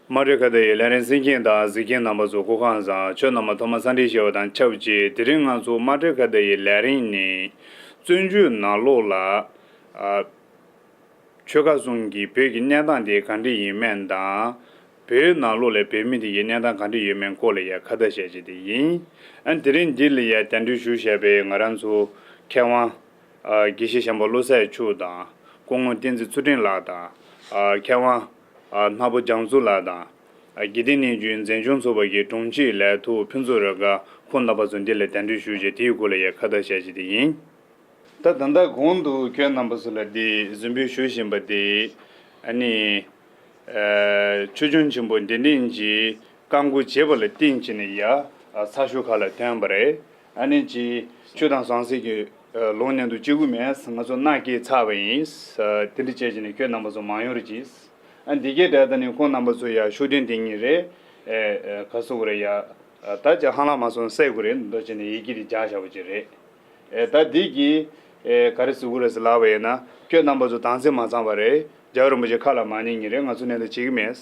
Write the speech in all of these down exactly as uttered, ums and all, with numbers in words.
དམར་ཁྲིད་ཁ་བརྡ་ཡི་ལས་རིམ་གསན་མཁན་དང་གཟིགས་མཁན་རྣམ་པ་ཚོ་སྐུ་ཁམས་བཟང་། ཁྱོད་རྣམ་པ་ཐོག་མར་འཚམས་འདྲི་ཞུ་བ་དང་ཆབས་ཅིག་དེ་རིང་ང་ཚོ་དམར་ཁྲིད་ཁ་བརྡ་ཡི་ལས་རིམ་ནི་བཙན་བྱོལ་ནང་ལོགས་ལ་ཨ། ཆོལ་ཁ་གསུམ་གྱི་བོད་ཀྱི་གནས་སྟངས་དེ་ག་འདྲ་ཡིན་མིན་དང་། བོད་ནང་ལོགས་ལ་བོད་མི་དེ་གའི་གནས་སྟངས་ག་འདྲ་ཡོད་མིན་སྐོར་ལ་ཡ་ཁ་བརྡ་བྱས་རྗེས་དེ་ཡིན། ཨ་དེ་རིང་འདི་ལ་ཡ་གདན་འདྲེན་ཞུ་བཞག་པའི་ང་རང་ཚོ་མཁས་དབང་ཨ་དགེ་བཤེས་གཞན་པ་བློ་གསལ་མཆོག་དང་སྐུ་ངོ་བསྟན་འཛིན་ཚུལ་ཁྲིམས་ལགས་དང་། ཨ་མཁས་དབང་ཨ་སྣ་པོ་རྒྱ་མཚོ་ལགས་དང་། ཨ་དགེ་ལྡན་ནས་བརྒྱུད་འཛིན་སྐྱོང་ཚོགས་པ་གི་དྲུང་ཆེ་ལས་ཐོག་ཕུན་ཚོགས་རེ་དགའ་ཁོང་རྣམ་པ་ཚོ་འདི་ལ་གདན་འདྲེན་ཞུ་རྗེས་དེའི་སྐོར་ལ་ཡ་ཁ་བརྡ་བྱས་རྗེས་དེ་ཡིན། ད་ད་ལྟ་གོང་དུ་ཁྱོད་རྣམ་པ་ཚོ་ལ་འདི་གཟིགས་འབུལ་ཞུ་བཞིན་པ་འདི་ཨ་ནི་ཨ་ཆོས་སྐྱོང་ཆེན་པོ་འདི་འདྲ་ཅིག་བཀའ་བསྒོ་བྱས་པ་ལ་བརྟེན་བྱས་ནས་ཡ་ཚ་ཤོག་ཁ་ལ་ཐོན་པ་རེད། ཨ་ནི་ཅིག་ཆོས་དང་ཟང་ཟིང་གི་ལོག་གནོན་དུ་བྱེད་དགོས་མེད། ང་ཚོ་མནའ་སྐྱེལ་ཚར་བ་ཡིན། དེ་འདྲ་བྱས་བྱས་ནས་ཁྱོད་རྣམ་པ་ཚོ་མ་ཡོང་རོགས་གྱིས། ཨ་འདི་གའི་འདྲ་ད་ནི་ཁོང་རྣམ་པ་ཚོ་ཡ་ཤུགས་ལྡན་དེ་ཉིད་རེད། ཨེ་ཨེ་ག་སུ་གུ་རེད་ཡ། ད་ཅི་ཧང་ལ་མ་སོང་སེ་གུ་རེད་འདོད་བྱས་ནས་ཡི་གེ་དེ་རྒྱག་བཞག་པ་ཅིག་རེད། ཨེ་ད་འདི་གི་ཨེ་ག་རེ་ཟེར་དགོས་རེད་ཟེར་ལབ་པ་ཡིན་ན་ཁྱོད་རྣམ་པ་ཚོ་དམ་ཚིག་མ་ཚང་བ་རེད། རྒྱལ་བ་རིན་པོ་ཆེ་ཁ་ལ་མ་ཉན་ཉན་རེད། ང་ཚོ་ནས་ད་བྱེད་ཀྱི་མེད།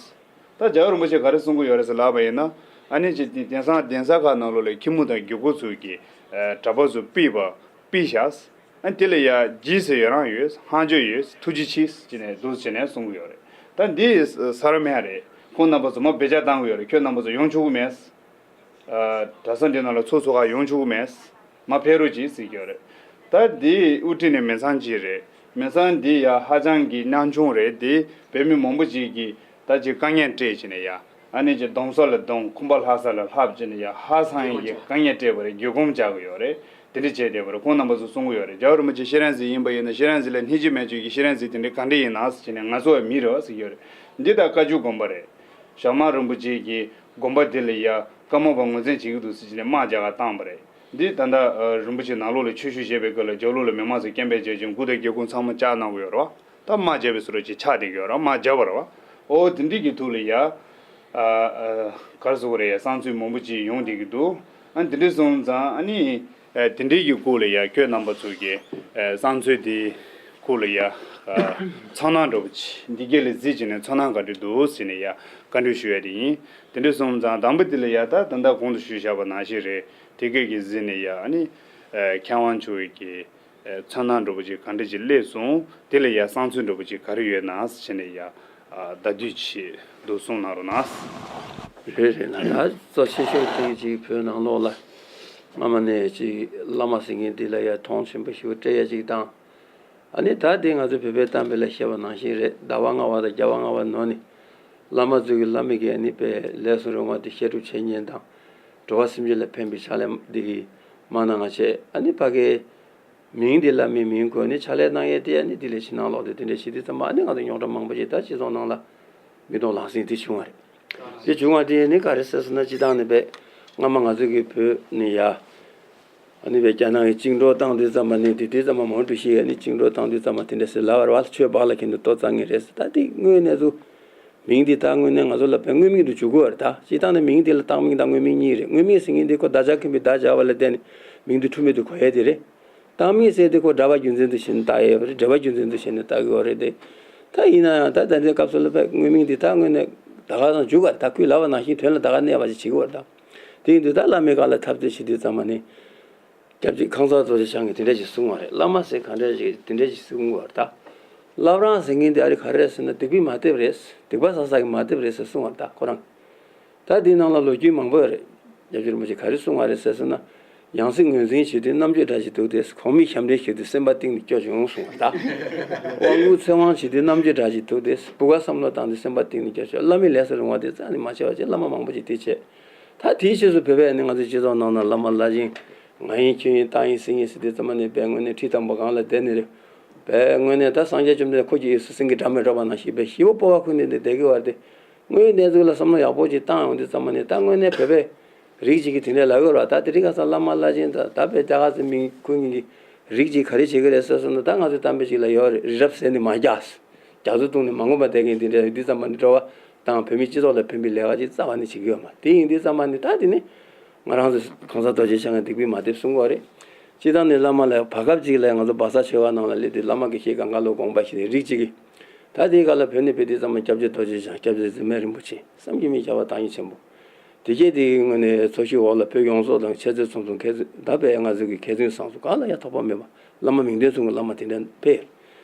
ད་རྒྱལ་བ་རིན་པོ་ཆེ་ག་རེ་གསུང་གི་ཡོད་རེད་ཟེར་ལབ་པ་ཡིན་ན་ཨ་ནི་ཅི་དེང་སང་གདན་ས་ཁག་ནང་ལོགས་ལ་ཁྱི་མོ་དང་རྒྱུག་ཁུ་ཚོས་ཀྱི་ཨེ་གྲྭ་པ་ཚོ་ཕུད་པ་ཕུད་བཞག་ཨ་དེ་ལ་ཡ་རྗེས་སུ་ཡི་རང་ཡོད། ཧང་ཆོས་ཡོད། ཐུགས་རྗེ་ཆེ་ཟེར་ནས་འདུག་ཟེར་ནས་གསུང་གི་ཡོད་རེད། ད་འདི་ས་ར་མེ་རེད། ཁོང་རྣམ་པ་ཚོ་མ་བེད་སྤྱོད་བཏང་གི་ཡོད་རེད། ཁྱོད་རྣམ་པ་ཚོ་ཡོང་ཆོག་གི་མེད། ཨ་གྲྭ་ས་འདི་ནང་ལ་ཚོགས་འཚོགས་ག་ཡོང་ཆོག་གི་མེད། མ་ཕེབས་རོགས་གྱིས་ཟེར་གྱི་ཡོད་རེད། ད་འདི་དབུ་ཁྲིད་ནི་མི་ཚང་གཅིག་རེད། མི་ཚང་འདི་ཡ་ཧ་ཅང་གི་སྣང་ཆུང་རེད། འདི་བོད་མི་མང་པོ་ཅིག་གིས་ད་ཅིག་དཀའ་ངལ་སྤྲད་བྱས་ནས་ཡ་ཨ་ནི་ཅིག་སྡོམ་ས་ལ་སྡོམ། ཁང་པ་ལྷ་ས་ལ་ལྷབ་བྱས་ནས་ཡ་ཧ་སང་ཡི་གི་དཀའ་ངལ་སྤྲད་པ་རེད། རྒྱུད་སྐོམ་རྒྱག་གི་ཡོད་རེད། དེ་འདྲ་བྱས་བསྡད་པ་རེད། ཁོང་རྣམ་པ་ཚོ་གསུང་གི་ཡོད་རེད། རྒྱལ་བ་རིན་པོ་ཆེ་ཤེས་རིག་འཛིན་ཡིན་པ་ཡིན་ན་ཤེས་རིག་འཛིན་ལ་སྙིང་རྗེ་མེད་ཅིག་གི་ཤེས་རིག་འཛིན་དེ་འདྲའི་ག་འདྲ་ཡིན་ན་ཟེར་བྱས་ནས་ང་ཚོ་བ་མི་རེད་བ་ཟེར་གྱི་ཡོད་རེད། འདི་ད་བཀའ་བརྒྱུད་དགོན་པ་རེད། ཞྭ་དམར་རིན་པོ་ཆེ་གི་དགོན་པ་འདི་ལ་ཡ་བཀའ་མོལ་པ་ངོས་འཛིན་བྱེད་ཀྱི་འདུག་ཟེར་གྱི་ནས་དམག་རྒྱག་ག་བཏང་བ་རེད། འདི་ད་ལྟ་རིན་པོ་ཆེ་ནང་ལོགས་ལ་ཆོས་ཞུ་བྱེད་པའི་སྐབས་ལ་རྒྱབ་ལོགས་ལ་མི་མང་ཚོས་སྐད་འབོད་བྱས་ཅིང་མགོ་དང་སྒེའུ་ཁུང་ཚང་མ་བཅག་གནང་གི་ཡོད་རེད་བ། ད་དམག་བརྒྱབ་པའི་བཟོ་འདྲ་ཅིག་ཆགས་བསྡད་ཀྱི་ཡོད་རེད་བ། དམག་བརྒྱབ་པ་རེད་བ། ཨོ་དེ་འདྲ་གི་ཐོག་ལ་ཡ། ཨ་ཨ་ག་རེ་ཟེར་དགོས་རེད་ཡ། བསམ་ཚུལ་མང་པོ་ཅིག་ཡོང་བསྡད་ཀྱི་འདུག་ཨ་འདི་འདྲ་སོང་ཙང་ཨ་ནི། ཨ་དེ་འདྲའི་གི་སྐོར་ལ་ཡ་ཁྱོད་རྣམ་པ་ཚོ་གི་ཨ་བསམ་ཚུལ་དེ་སྐོར་ལ་ཡ་ཨ་ཚོར་སྣང་འདྲ་པོ་ཅིག་འདི་ག་ལ་གཟིགས་བྱས་ནས་ཚོར་སྣང་ག་འདྲ་འདུག་ཟེར་ནས་ཡ་བཀའ་འདྲི་ཞུ་ཡ་དེ་ཡིན། དེ་འདྲ་སོང་ཙང་དང་པོ་དེ་ལ་ཡ་ད་ད་ལྟ་གོང་དུ་ཞུས་བཞག་པ་ནང་བཞིན་རེད། དེ་ག་གི་གཟིགས་ནས་ཡ་ཨ་ནི་ཨ་མཁས་དབང་མཆོག་གི་ཨ་ཚོར་སྣང་འདྲ་པོ་ཅིག་ག་འདྲ་ཅིག་སླེབས་སོང་། དེ་ལ་ཡ་བསམ་ཚུལ་འདྲ་པོ་ཅིག་ག་རེ་ཡོད་ན་ཟེར་ནས་ཡ་ཨ་བརྡ་སྤྲོད་ཆེད་དུ་གསུངས་གནང་རོགས་གནང་། རེད་རེད། ན་ད་གཙོ་ཆེ་ཤོས་དེ་ཅིག་བོད་ནང་ལོགས་ལ་སྔ་མ་ནས་ཅིག་བླ་མ་ཟེར་མཁན་དེ་ལ་ཡ་མཐོང་ཆེན་པོ་ཞིག་སྤྲད་ཡ་ཅིག་དང་། ཨ་ནི་ད་དེ་ང་ཚོ་བོད་པའི་གཏམ་དཔེ་ལ་བཤད་པ་ནང་བཞིན་རེད། ཟླ་བ་ལྔ་པ་དང་རྒྱལ་བ་ལྔ་པ་ནང་ནས་བླ་མ་ཚོ་གི་བླ་མའི་གི་ཨ་ནི་དཔེ་ལས་སུ་རུང་བ་དེ་བཤད་སྒྲུབ་འཆད་ཉན་དང་། འགྲོ་བ་སེམས་ཅན་ལ་ཕན་པའི་ཕྱག་ལས་འདི་གི་མ་གནང་བ་བྱས། ཨ་ནི་ཕ་གི་མིང་འདི་བླ་མའི་མིང་བཀོད་ནས་ཕྱག་ལས་གནང་ཡས་དེ་ཨ་ནི་དེ་ལས་ཕྱི་ནང་ལོགས་དེ་དེ་འདྲ་བྱེད་དུས་ཙམ་པ་ཨ་ནི་ང་ཚོ་རྙོག་དྲ་མང་པོ་ཞིག་ད་སྤྱི་ཚོགས་ནང་ལ་མི་གཏོང་ལག་ཟིན་དེ་བྱུང་བ་རེད། དེ་བྱུང་བ་དེ་ནི་ག་རེ་ཟེར་སོང་ན་སྤྱི་བཏང་ནས་པས་སྔ་མ་ང་ཚོ་གི་བོད་ནས་ཡ་ཨ་ནི་པས་རྒྱ་ནག་གི་བཅིངས་འགྲོལ་བཏང་དུས་ཙམ་པ་ནས་དེ་དུས་ཙམ་པ་མང་དུ་ཞིག་ཨ་ནི་བཅིངས་འགྲོལ་བཏང་དུས་ཙམ་པ་དེ་འདྲ་ཟེར་ལབ་པ་རེད་བ། ཆོས་སྦག་ལ་ཁྱེར་ནས་ལྟོ་བཙག་མཁན་རེད་ཟེར། ད་དེ་དངོས་གནས་ཚུལ། མིང་འདི་ད་དངོས་གནས་ང་ཚོ་ལ་དཔེ་དངོས་མིང་དུ་འཇུག་དགོས་པ་རེད། ད་སྤྱིར་བཏང་ནས་མིང་འདི་ལ་བཏགས་མིང་དང་དངོས་མིང་གཉིས་རེད། དངོས་མིང་ཟེར་མཁན་འདི་ཁོ་བརྡ་སྦྱར་མཁན་པའི་བརྡ་སྦྱར་བ་ལ་བརྟེན་ནས་མིང་དུ་འཁྲུལ་མེད་དུ་གོ་ཡས་དེ་རེད། བཏགས་མིང་ཟེར་དེ་ཁོ་སྒྲ་པ་རྒྱུ་མཚན་དུ་བྱས་ནས་བཏགས་ཡས་པ་རེད། འབྲེལ་པ་རྒྱུ་མཚན་དུ་བྱས་ནས་བཏགས་ཀྱི་ཡོད་རེད་དེ། ད་ཡིན་ན་ཡང་ད་ད་ལྟའི་སྐབས་སུ་ལ་དཔེ་དངོས་མིང་འདི་ད་དངོས་གནས་ད་ག་རང་འཇུག་པ་རེད། ད་ཁོས་ལབ་པ་ནང་བཞིན་དོན་ལ་ད་ག་གནས་པ་ཞིག་བྱེད་ཀྱི་ཡོད་རེད། ད་དེ་ཡིན་དུས་ད་བླ་མའི་བཀའ་ལ་འཐབ་རྩོད་བྱེད་དུས་ཙམ་པ་ནི། སྐྱབས་རྗེ་ཁང་གསར་རྡོ་རྗེ་འཆང་གིས་དེ་འདྲ་ཞིག་གསུངས་པ་རེད། བླ་མ་ཟེར་ག་འདྲ་ཞིག་དེ་འདྲ་ཞིག་གསུངས་པ་རེད་ད། བླ་བྲང་ཟེར་མཁན་དེ་ཨ་རི་ག་རེ་རེད་ཟེར་ན་སྡིག་པའི་མ་དེབ་རེད། སྡིག་པ་བསགས་ས་གི་མ་དེབ་རེད་ཟེར་གསུངས་པ་རེད་ད་ཁོ་རང་། ད་དེའི་ནང་ལ་ལོ་རྒྱུས་མང་པོ་ཡོད་རེད། སྐྱབས་རྗེ་རིན་པོ་ཆེ་ག་རེ་གསུངས་པ་རེད་ཟེར་ཟེར་ན། ཡང་སྲིད་ངོས་འཛིན་བྱེད་དུས་རྣམ་དཔྱོད་འདྲ་ཞིག་འདུག་སྟེ། གོང་མའི་ཞབས་འདྲེན་ཞུ་དུས་སེམས་པ་གཏིང་ནས་སྐྱོ་བྱུང་གསུངས་པ་རེད་ད། དབང་སྐུར་ཚེ་དབང་བྱེད་དུས་རྣམ་དཔྱོད་འདྲ་ཞིག་འདུག་སྟེ། བུ་ག་བསམ་བློ་བཏང་དུས་སེམས་པ་གཏིང་ནས་སྐྱོ་བྱུང་། བླ་མའི་ལས་སུ་རུང་བ་དེ་རྩ་ནས་མ་བྱས་པ་བྱས། བླ་མ་མང་པོ་ཞིག་དེ་བྱས། ད་དེའི་རྗེས་སུ་བོད་པའི་ནི་ང་ཚོའི་སྤྱི་ཚོགས་ནང་ན་བླ་མ་བླ་ཆེན་ང་ཡིན་ཁྱོད་ཡིན་བཏང་ཡིན་ཟིན་ཡིན་ཟེར་དུས་ཙམ་པ་ནས་དཔེ་དངོས་གནས་ཁྲི་དང་པོ་སྒང་ལ་བསྡད་ནས་རེད། དཔེ་དངོས་གནས་ད་སངས་རྒྱས་བཅོམ་ལྡན་འདས་ཁོ་གི་ཡིད་སུ་སེང་གེ་སྒྲ་མེད་སྒྲོག་པ་ནང་བཞིན་དཔེ་ཞེ་པོ་སྤོབས་པ་ཁུར་ནས་འདི་བསྡད་ཀྱི་བར་དེ། དངོས་གནས་ཚུལ་ལ་བསམ་བློ་ཡག་པོ་ཅིག་བཏང་ཡོང་དུས་ཙམ་པ་ནས་ད་དངོས་གནས་བོད་པའི་རིགས་ཅིག་གིས་དེ་འདྲ་ལབ་ཡོད་རེད་བ། ད་དེ་རིང་ཁ་སང་བླ་མ་བླ་ཆེན་དང་ད་དཔེ་རྒྱ་གར་ཚོའི་མིང་ཁུར་མཁན་གྱི་རིགས་ཅིག་ག་རེ་བྱེད་ཀྱི་རེད་ཟེར་སོང་ན། ད་ང་ཚོའི་གཏམ་དཔེ་ཅིག་ལ་ཡོད་རེད། རི་རབ་ཟད་ནས་མ་རྒྱགས། རྒྱ་མཚོ་བཏུང་ནས་མ་ངོམས་པ་བསྡད་མཁན་དེ་འདྲ་ཡོད་དུས་ཙམ་པ་ནས་འགྲོ་བ་དང་བོད་མིའི་སྤྱི་ཚོགས་ལ་ཕན་པའི་ལས་ཀ་ཅིག་རྩ་བ་ནས་བྱེད་ཀྱི་ཡོད་མ་རེད། དེ་ཡིན་དུས་ཙམ་པ་ནས་ད་དེ་ནི་ང་རང་ཚོ་གང་ཟག་རྡོ་རྗེ་འཆང་གི་སྡིག་པའི་མ་དེབ་གསུང་གི་ཡོད་རེད། སྤྱིར་བཏང་ནས་བླ་མ་ལ་བར་སྐབས་ཅིག་ལ་ང་ཚོ་བར་ས་ཆོས་ཁ་ནང་ལ་སླེབས་དུས་བླ་མ་དགེ་བཤེས་གང་ག་ལོ་དགོངས་པ་ཞིག་ནས་རིགས་གཅིག་གིས་ ད་དེའི་སྐབས་ལ་བོད་ནས་ཕེབས་དུས་ཙམ་པ་སྐྱབས་རྗེ་རྡོ་རྗེ་འཆང་། སྐྱབས་རྗེ་འཛིན་མ་རིན་པོ་ཆེ། བསམ་གྱིས་མི་ཁྱབ་པ་བདག་ཉིད་ཆེན་པོ། དེ་གས་དེའི་ངོས་ནས་ཚོགས་ཞུགས་འོག་ལ་བོད་ཡོངས་རྫོགས་དང་འཆད་རྩོད་ཚོགས་འཛོམས་མཁན་ཟེར་ད་བས་ང་ཚོ་གི་མཁས་བཙུན་བཟང་ཚོགས་གང་ལ་ཡང་ཐོགས་པ་མེད་པ་བླ་མ་མིང་དོན་མཚུངས་ཀྱི་བླ་མ་དེ་འདྲ་ཕེབས།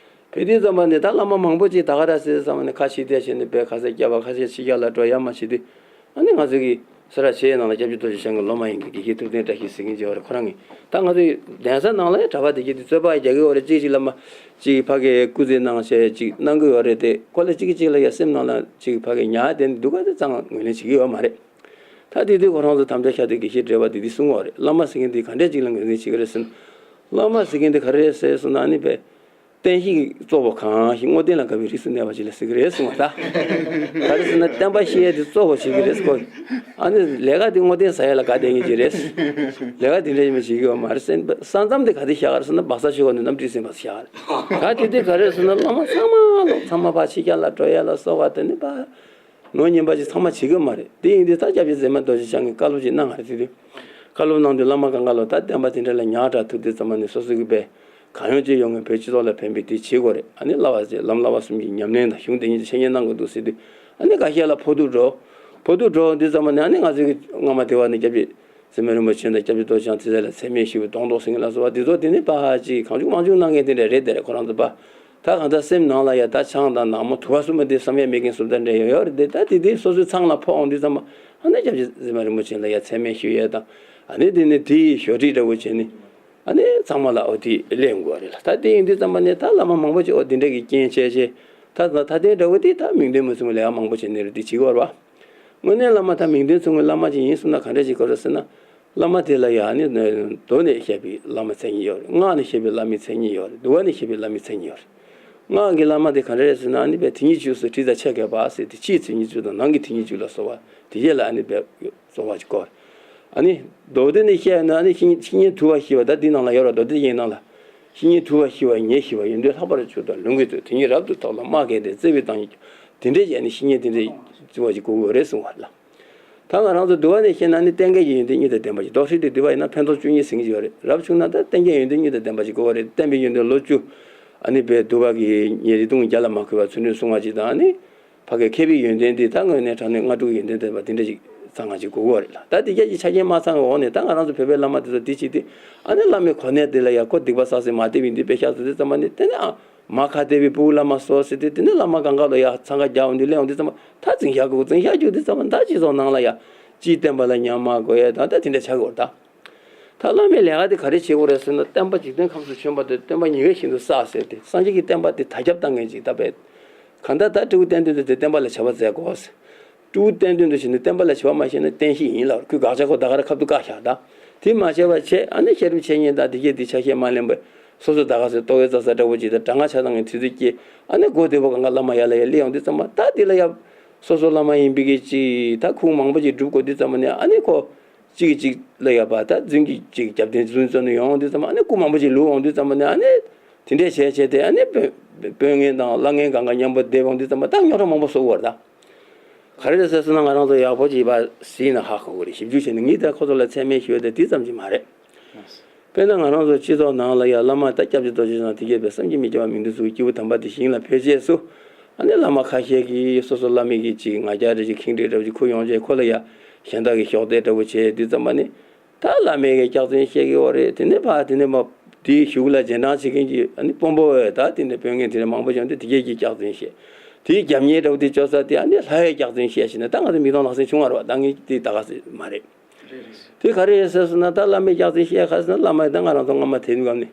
ཕེབས་དུས་ཙམ་པ་ནས་ད་བླ་མ་མང་པོ་ཅིག་ད་ག་ར་ཟེར་ཙམ་པ་ནས་ཁ་ཕྱིར་བལྟས་བྱས་ནས་བས་ཁ་ཟས་བརྒྱབ་པ་ཁ་ཤས་ཕྱི་རྒྱལ་ལ་འགྲོ་ཡ་མ་བྱེད་དུས། ཨ་ནི་ང་ཚོ་གི་སེ་ར་བྱེས་ནང་ལ་སྐྱབས་རྗེ་རྡོ་རྗེ་འཆང་གི་སློབ་མ་ཡིན་གྱི་དགེ་བཤེས་ཐུབ་བསྟན་བཀྲ་ཤིས་ཟེར་མཁན་ཅིག་ཡོད་རེད། ཁོ་རང་གིས་ད་ང་ཚོའི་གདན་ས་ནང་ལ་ཡང་གྲྭ་པ་དེ་གྱད་དེ་རྩོད་པ་རྒྱག་གི་ཡོད་རེད། གཅིག་གཅིག་བླ་མ་གཅིག་ཕ་གིར་སྐུ་རྩེད་གནང་བྱས་ཅིག་གནང་གི་ཡོད་རེད་དེ། ཁོ་ལ་གཅིག་གིས་གཅིག་ལ་ཡང་སེམས་ནང་ལ་གཅིག་ཕ་གིར་ཉར་བསྡད་འདུག་ག་དེ་ཙང་ངོས་ལེན་བྱེད་ཀྱི་ཡོད་མ་རེད། ད་དེ་དུས་ཁོ་རང་ཚོ་དམ་བཅའ་བཞག་དུས་དགེ་བཤེས་བགྲེས་པ་དེ་དེ་གསུང་བ་རེད། བླ་མ་ཟེར་མཁན་དེ་ག་འདྲས་ཅིག་ལ་ངོས་འཛིན་བྱེད་ཀྱི་རེད་ཟེར་ན། བླ་མ་ཟེར་མཁན་དེ་ག་རེ་རེད་ཟེར་སོང་ན། ཨ་ནི་བས་བསྟན་བཤིག་གཙོ་བོ་གང་ཞིག་བསྔོ་རྟེན་ལ་དགའ་བའི་རིགས་སུ་གནས་པ་ཅིག་ལ་ཟེར་གྱི་རེད་གསུངས་པ། ད་ག་རེ་ཟེར་ན་བསྟན་པ་བཤིག་ཡས་དེ་གཙོ་བོ་བྱེད་ཀྱི་རེད་ཟེར་གོ། ཨ་ནི་ལས་ཀ་དེ་བསྔོ་རྟེན་ཟ་ཡས་ལ་དགའ་བསྡད་མཁན་ཅིག་རེད། ལས་ཀ་དེ་འདྲ་ཡིན་པ་བྱེད་ཀྱི་ཡོད་མ་རེད་ཟེར། ས་མཚམས་དེ་ག་དེ་བཞག་ག་རེད་ཟེར་ན་སྦག་ས་ཆུ་བོ་ནས་གནམ་གྲུས་ཟིན་པ་བཞག་ག་རེད། ད་དེ་དུས་ག་རེ་རེད་ཟེར་ན་བླ་མ་ཚང་མ་ལོག་ཚང་མ་ཕར་ཕྱི་རྒྱལ་ལ་འགྲོ་ཡས་ལ་སོགས་པ་དེ་ནི་ཕར། ངོ་ཉན་པ་ཅིག་ཚང་མ་བྱེད་ཀྱི་མ་རེད། དེ་ཡིན་དུས་ད་སྐྱབས་རྗེ་འཛིན་མ་རྡོ་རྗེ་འཆང་གིས་བཀའ་སློབ་ཅིག་གནང་བ་རེད། དེ་དུས་བཀའ་སློབ་གནང་དུས་བླ་མ་གང་ག་ལོ་ད་བསྟན་པ་དེ་འདྲ་ལ་ཉག་ཕྲ་ཐུག་དུས་ཙམ་པ་ནས་སོ་སོ་གི་བས་གང་ཡོང་ཅི་ཡོང་ངས་བོད་སྤྱི་ཚོགས་ལ་ཕན་པའི་དེ་བྱེད་དགོས་རེད། ཨ་ནི་བསླབ་པ་ཅིག་ལམ་བསླབ་པ་གསུམ་གྱི་ཉམས་ལེན་དང་གཞུང་དེ་ཉིད་ཀྱི་འཆད་ཉན་གནང་དགོས་འདུག་ཟེར་དུས། ཨ་ནི་འགའ་ཤས་ལ་ཕོག་ཐུག་འགྲོ། ཕོག་ཐུག་འགྲོ་དུས་ཙམ་པ་ནས་ཨ་ནི་ང་ཚོ་གི་སྔ་མ་དེ་བ་ནས་སྐྱབས་རྗེ་འཛིན་མ་རིན་པོ་ཆེ་དང་སྐྱབས་རྗེ་རྡོ་རྗེ་འཆང་དེ་ཚོ་ལ་མཚན་སྨད་ཞུ་བའི་གདོང་གདོང་ཟེར་མཁན་ལ་སོགས་པ་དེ་ཚོ་དེ་ནི་ཕར་ཅིག་གང་བྱུང་མང་བྱུང་གནང་མཁན་དེ་འདྲ་རེད། དེ་རེད་ཁོ་རང་ཚོ་པ། ད་གང་ལྟར་སེམས་ནང་ལ་ཡ་ད་ཆང་དང་ནག་མོ་དུ་བ་གསུམ་པ་དེ་བསམ་ཡས་མེད་མཁན་སུ་འདྲ་འདྲ་ཡོད་ཡོད་རེད་དེ། ད་དེ་དེ་སོ་སོའི་ཚང་ལ་ཕོག་འོང་དུས་ཙམ་པ་ཨ་ནི་སྐྱབས་རྗེ་འཛིན་མ་རིན་པོ་ཆེ་ལ་ཡ་མཚན་སྨད་ཞུ་ཡས་དང་། ཨ་ནི་དེ་ནི་དེའི་ཞོ་ཁྲིད་འདྲ་བོ་བྱས་ནས་ཨ་ནི་ཚང་མ་ལ་འོ་དེ་ལེན་དགོས་རེད་ལ། ད་དེ་ཡིན་དུས་ཙམ་པ་ནས་ད་བླ་མ་མང་པོ་ཅིག་འོ་དེ་འདྲ་གི་རྐྱེན་བྱས་བྱས་ད་ད་ད་དེ་འདྲ་བོ་དེ་ད་མིང་དོན་མི་མཚུངས་པའི་ལས་ཀ་མང་པོ་བྱས་ནས་རེད་དེ་བྱེད་དགོས་རེད་བ། དངོས་གནས་བླ་མ་ད་མིང་དོན་མཚུངས་པའི་བླ་མ་ཅིག་ཡིན་གསུངས་ན་ག་འདྲ་ཅིག་དགོས་རེད་ཟེར་ན། བླ་མ་དེ་ལ་ཡང་ནི་མདོ་ནས་བཤད་པའི་བླ་མའི་མཚན་ཉིད་ཡོད་རེད། སྔགས་ནས་བཤད་པའི་བླ་མའི་མཚན་ཉིད་ཡོད་རེད། འདུལ་བ་ནས་བཤད་པའི་བླ་མའི་མཚན་ཉིད་ཡོད་རེད། སྔགས་ཀྱི་བླ་མ་དེ་ག་འདྲ་རེད་ཟེར་ན། ཨ་ནི་བས་དེ་ཉིད་བཅུ་སོགས་དྲི་དང་ཆེ་གེ་བ་ཟེར་ཏེ་ཕྱིའི་མཚན་ཉིད་བཅུ་དང་ནང་གི་མཚན་ཉིད་བཅུ་ལ་སོགས་པ་དེ་གས་ལ་ཨ་ནི་བས་གསུང་བ་ཅིག་དགོས་རེད། ཨ་ནི་མདོ་སྡེ་ནས་བཤད་ན་ཨ་ནི་བཤེས་བཤེས་གཉེན་དུལ་བ་ཞི་བ། ད་འདི་ནང་ལ་ཡོད་རེད། མདོ་སྡེ་ཡིན་ནང་ལ། བཤེས་གཉེན་དུལ་བ་ཞི་བ་ཉེར་ཞི་བ། ཡོན་ཏན་ལྷག་པར་གྱུར་ཏོ་ལོངས་སྐུའི་ཚོགས། དེ་ཉིད་རབ་ཏུ་ཐོབ་ལ་དམག་གིས་འདེད། བརྩེ་བས་བདག་ཉིད་སྐྱོབ། དེ་འདྲའི་ཡས་ནི་བཤེས་གཉེན་དེ་འདྲའི་བརྩི་བ་ཅིག་དགོས་ཀྱི་ཡོད་རེད་གསུང་བ་རེད་ལ། ད་ང་རང་ཚོ་འདུལ་བ་ནས་བཤད་ན་ནི་གཏན་འཁེལ་གྱི་ཡོན་ཏན་གཉིས་དང་ལྡན་པ་ཞིག་མདོར་བསྡུས་ཏེ་འདུལ་བ་ཡིན་ན་ཕན་ཐོགས་བཅུ་གཉིས་ཟེར་གྱི་ཡོད་རེད། རབ་བྱུང་ན་ད་གཏན་འཁེལ་ཡོན་ཏན་གཉིས་དང་ལྡན་པ་ཞིག་དགོས་པ་རེད། བསྟན་པའི་ཡོན་ཏན་ལོ་བཅུ། ཨ་ནི་བས་འདུལ་བ་གི་ཉེར་བདུན་བརྒྱ་ལ་མ་གོས་པ་ཚུལ་ཁྲིམས་སྲུང་བ་ཅིག་དང་། ཨ་ནི་ཕ་གའི་མཁས་པའི་ཡོན་ཏན་དེ་ད་དངོས་གནས་དྲང་གནས་སྔགས་དྲུག་གི་ཡོན་ཏན་ལྡན་པ་དེ་འདྲ་ཞིག་ཚང་བ་ཅིག་དགོས་ཀྱི་ཡོད་རེད་ལ། ད་དེ་རྒྱ་ཀྱི་ཆ་རྐྱེན་མ་ཚང་བའི་འོག་ནས་ད་ང་རང་ཚོ་བོད་པའི་བླ་མ་དེ་ཚོ་དེ་བྱེད་དུས་ཨ་ནི་བླ་མའི་གོ་གནས་དེ་ལ་ཡ་ཁོ་སྡིག་པ་བསགས་ཟིན་མ་བསྡད་པའི་འདི་དཔེ་ཤག་ཟེར་དུས་ཙམ་པ་ནི་དེ་ནི་ཨ། མ་ཁ་བདེ་བའི་ཕྲུ་གུ་བླ་མ་སོ་ཟེར་དུས་དེ་ནི་བླ་མ་གང་ག་ལོ་ཡ་འཚང་ཁ་རྒྱག་འོང་དུས་གླེང་འོང་དུས་ཙམ་པ་ད་འཛིང་ཤག་གི་འཛིང་ཤག་རྒྱུག་དུས་ཙམ་པ་ད་སྤྱི་ཚོགས་ནང་ལ་ཡ་སྤྱིའི་བསྟན་པ་ལ་ཉམས་མ་དགོས་ཡ་དང་ད་དེ་འདྲ་ཆགས་ཀྱི་ཡོད་རེད་ད། ད་བླ་མའི་ལས་ཀ་དེ་ག་རེ་བྱེད་དགོས་རེད་ཟེར་ན། བསྟན་པ་འཇིག་རྟེན་ཁམས་སུ་བྱོན་པ་དེ་སྟོན་པ་ཉི་འོད་བཞིན་དུ་གསལ་ཟེར་ཏེ་སངས་རྒྱས་ཀྱི་བསྟན་པ་དེ་དར་ཁྱབ་བཏང་མཁན་ཅིག་ད་བས། གང་ལྟར་ད་སྤྲེའུ་བསྟན་དོན་དུ་དེ་བསྟན་པ་ལ་བྱ་བ་མཛད་དགོས་ཟེར། སྤྲེའུ་བསྟན་དོན་དུ་བྱས་ནས་བསྟན་པ་ལ་བྱ་བ་མ་བྱས་ན་བསྟན་བཤིག་ཡིན་ལབ། ཁོས་དགག་བྱ་ཁོ་ད་ག་ར་ཁ་ཐུག་བཀག་བཞག་ད། དེ་མ་བྱས་པ་བྱས་ཨ་ནི་བཤད་རུང་འཆད་ཉན་དང་དེ་གས་དེ་ཆ་ཤས་མ་ལེན་པར་སོ་སོ་ད་ག་ཟེར་ལྟོ་གོས་ཙག་ཙག་འདྲ་བོ་ཅིག་དང་གྲང་ངར་ཆ་ཚང་གི་དུས་ཚོད་སྐྱེལ། ཨ་ནི་མགོ་བདེ་པོ་གང་ག་བླ་མ་ཡར་ལ་ཡར་སླེབས་ཡོང་དུས་ཙམ་པ་ད་དེ་ལ་ཡ་སོ་སོ་བླ་མ་ཡིན་པའི་གི་ཅིག་ད་ཁུངས་མང་པོ་ཅིག་སྒྲུབ་དགོས་དུས་ཙམ་པ་ནས་ཨ་ནི་ཁོ་གཅིག་གིས་གཅིག་ལ་ཡ་པ་ད་རྫུན་གྱི་ཅིག་རྒྱབ་རྟེན་རྫུན་བཙོན་ནས་ཡོང་དུས་ཙམ་པ་ཨ་ནི་སྐུ་མང་པོ་ཅིག་ལུས་འོང་དུས་ཙམ་པ་ནས་ཨ་ནི་དེ་འདྲས་བྱས་བྱས་ཏེ་ཨ་ནི་དཔོན་དཔོན་ངན་དང་བླ་ངན་གང་ག་མཉམ་པོ་བསྡད་འོང་དུས་ཙམ་པ་ད་རྙོག་དྲ་མང་པོ་བཟོ་དགོས་རེད་ད། ག་རེ་རེད་ཟེར་སོང་ན་ང་རང་ཚོ་ཡག་པོ་ཅིག་ཕར་གཟིགས་ནས་ཧ་གོ་གི་རེད། ཞིབ་འཇུག་བྱས་ནས་ངས་ད་ཁོ་ཚོ་ལ་མཚན་སྨད་ཞུ་ཡ་དེ་དེ་ཙམ་ཅིག་མ་རེད། དཔེར་ན་ང་རང་ཚོ་སྤྱི་ཚོགས་ནང་ལ་ཡ་བླ་མ་ད་སྐྱབས་རྗེ་རྡོ་རྗེ་འཆང་དེ་གས་པའི་བསམ་གྱིས་མི་ཁྱབ་པ་མིང་དོན་མཚུངས་ཀྱི་སྐྱེས་བུ་དམ་པ་དེ་ཞིང་ལ་ཕེབས་རྗེས་སུ་ཨ་ནི་བླ་མ་ཁ་ཤས་ཀྱིས་སོ་སོ་བླ་མའི་གི་ཅིག་ང་རྒྱལ་རེད་ཅིག་ཁེངས་དྲེགས་འདྲ་བོ་ཅིག་ཁུར་ཡོང་རྗེས་ཁོ་ལ་ཡ་གཞན་དག་གིས་གཞོགས་འདེགས་འདྲ་བོ་བྱས་དུས་ཙམ་པ་ནི། ད་བླ་མས་སྐྱག་རྫུན་བཤད་ཀྱི་ཡོད་རེད། དེ་ནས་ཕར་དེ་ནས་མ་དེའི་གཞུག་ལ་རྗེས་འབྲང་བྱེད་མཁན་གྱི་ཨ་ནི་དཔོན་པོ་འོས་ད་དེ་ནས་དཔོན་ངན་དེ་འདྲ་མང་པོ་བྱུང་སྟེ་དེ་གས་ཀྱིས་སྐྱག་རྫུན་བཤད། དེའི་རྒྱབ་གཉེར་འདྲ་བོ་དེ་བཅོལ་ས་དེ་ཨ་ནི་ལྷ་ཡས་སྐྱག་རྫུན་བཤད་བྱས་ནས་ད་ང་ཚོ་མིག་མཐོང་ལག་ཟིན་བྱུང་བ་རེད་བ། ད་ངས་དེ་ད་ག་ཟེར་མ་རེད། དེ་ག་རེ་རེད་ཟེར་སོང་ན་ད་བླ་མས་སྐྱག་རྫུན་བཤད་ག་ཟེར་ན་བླ་མ་ད་ང་རང་ཚོ་སྔ་མ་དེ་ནི་སྐབས་ནས།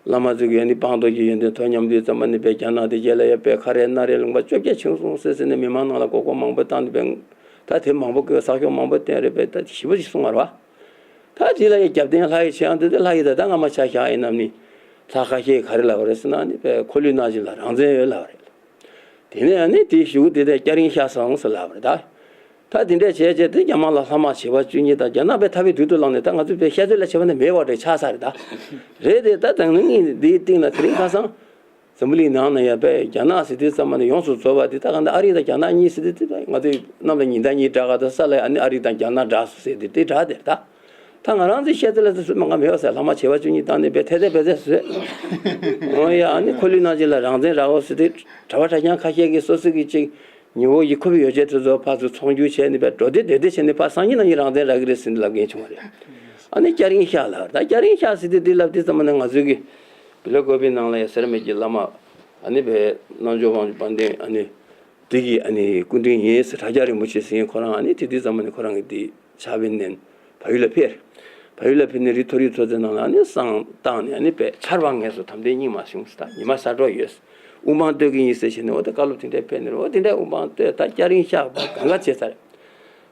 བླ་མ་ཚོ་གི་ཡོན་ཏན་སྤངས་རྟོགས་ཀྱི་ཡོན་ཏན་ཐོས་སྙམ་དུས་ཙམ་པ་ནི་བས་རྒྱ་ནག་དེ་རྒྱལ་ལ་ཡ་བས་ཁ་རས་སྣ་རས་ལུང་པ་བཅོ་བརྒྱད་ཕྱིན་སོང་ཟེར་ཟེར་ནས་མི་མང་ནང་ལ་མགོ་སྐོར་མང་པོ་བཏང་དུས་བས་ད་དེ་མང་པོ་བཀོད་ཟག་ཤོག་མང་པོ་བསྟན་རེད་བས་ད་ཞིབ་པོ་ཞིག་གསུང་བ་རེད་བ། ད་དེ་ལ་ཡ་རྒྱབ་རྟེན་ལྷ་ཡི་ཆེ་ཡང་དེ་དེ་ལྷ་ཡི་ད་ད་སྔ་མ་ཆ་བཞག་ཡིན་ནམ་ནི་ལྷ་ཁ་ཤས་ག་རེ་ལབ་པ་རེད་ཟེར་ན་ནི་བས་འཁོར་ལོའི་སྣང་བཞིན་ལ་རང་བཙན་ཡོད་ལབ་པ་རེད། དེ་ནས་ཨ་ནི་དེའི་གཞུག་དེ་དེ་སྐྱ་རེངས་ཤར་སོང་ཟེར་ལབ་པ་རེད་ད། ད་དེ་འདྲས་བྱས་བྱས་དེ་རྒྱ་དམར་ལ་ལྷ་དམག་བྱེ་བ་བཅུ་གཉིས་དང་རྒྱ་ནག་པའི་ཐབས་པའི་དུས་དུ་བླངས་ནས་ད་ང་ཚོ་པའི་བཤད་ཚོད་ལ་བྱེད་པ་ནི་མེད་པ་འདྲ་ཆགས་ཚར་རེད་ད། རེད་དེ་ད་དང་ནི་འདིའི་སྟེང་ལ་དེ་རིང་ཁ་སང་། འཛམ་བུ་གླིང་ནང་ན་ཡ་པའི་རྒྱ་ནག་ཟེར་དུས་ཙམ་པ་ནི་ཡོངས་སུ་རྫོགས་པ་དེ་ད་གང་ལྟར་ཨ་རི་དང་རྒྱ་ནག་གཉིས་ཟེར་དུས་དེ་ང་ཚོས་གནམ་ལ་ཉི་ཟླ་གཉིས་བསྒྲགས་ག་ད་ས་ལ་ཨ་ནི་ཨ་རི་དང་རྒྱ་ནག་བསྒྲགས་སོང་ཟེར་དེ་དེ་བསྒྲགས་དེ་རེད་ད། ད་ང་རང་ཚོའི་བཤད་ཚུལ་ལ་ཚོད་མ་ག་མེད་པ་ཟེར། ལྷག་མ་བྱེ་བ་བཅུ་གཉིས་བཏང་ནས་བས་ཐད་ཐད་བས་ཚད་བཟོས། འོ་ཡ། ཨ་ནི་འཁོར་ལོའི་ནང་ཅིག་ལ་རང་བཙན་རག་འོ་ཟེར་དུས། གྲྭ་པ་གྲྭ་རྐྱང་ཁ་ཤས་ཀྱིས་སོ་སོ་གི་ཅིག་ཉི་འོག་གི་ཁོ་པའི་ཡོ་བྱད་དེ་ཚོ་ཕར་ཚུར་ཚོང་བསྒྱུར་བྱས་ནས་བས་འགྲོ་སྡོད་སྡོད་སྡོད་བྱས་ནས་ཕར་སངས་རྒྱས་རྣམ་གཉིས་རང་བཙན་རག་གི་རེད་ཟེར་ནས་ལབ་མཁན་བྱུང་བ་རེད། ཨ་ནི་སྐྱ་རེངས་ཤག་ལབ། ད་སྐྱ་རེངས་ཤག་ཟེར་དུས་འདི་ལབ་དུས་ཙམ་པ་ནས་ང་ཚོའི་གི་བི་ལ་ཀོ་པི་ནང་ལ་ཡ་སེ་ར་མིག་གི་བླ་མ། ཨ་ནི་བས་རྣལ་འབྱོར་དབང་ཕྱུག་དཔལ་ལྡན། ཨ་ནི་དེ་གི་ཨ་ནི་སྐུ་ཕྲེང་ཡིན་ཟེར། གྲྭ་རྒྱ་རིན་པོ་ཆེ་ཟེར་མཁན་ཁོ་རང་། ཨ་ནི་དེ་དུས་ཙམ་པ་ནས་ཁོ་རང་གི་དེ་ཕྱག་དཔེ་མནན། བལ་ཡུལ་ལ་ཕེབས། བལ་ཡུལ་ལ་ཕེབས་ནས་རི་མཐོ་རིས་མཚོ་རྫོང་ནང་ལ་ཨ་ནི་བསང་བཏང་ནས། ཨ་ནི་བས་ཆར་པ་ངལ་གསོ་དམ་ལྡན་སྙིགས་མ་བྱུང་ཟེར། ད་ཉི་མ་ས་དྲོ་ཡོད། དབུ་འཕང་བསྟོད་ཀྱི་ཡིན་ཟེར་བྱས་ནས། འོ་དེ་བཀའ་སློབ་དེ་འདྲས་ཕེབས་ནས། འོ་དེ་འདྲས་དབུ་འཕང་བསྟོད། ད་སྐྱ་རེངས་ཤག་པ་གང་ག་བྱས་ཚར།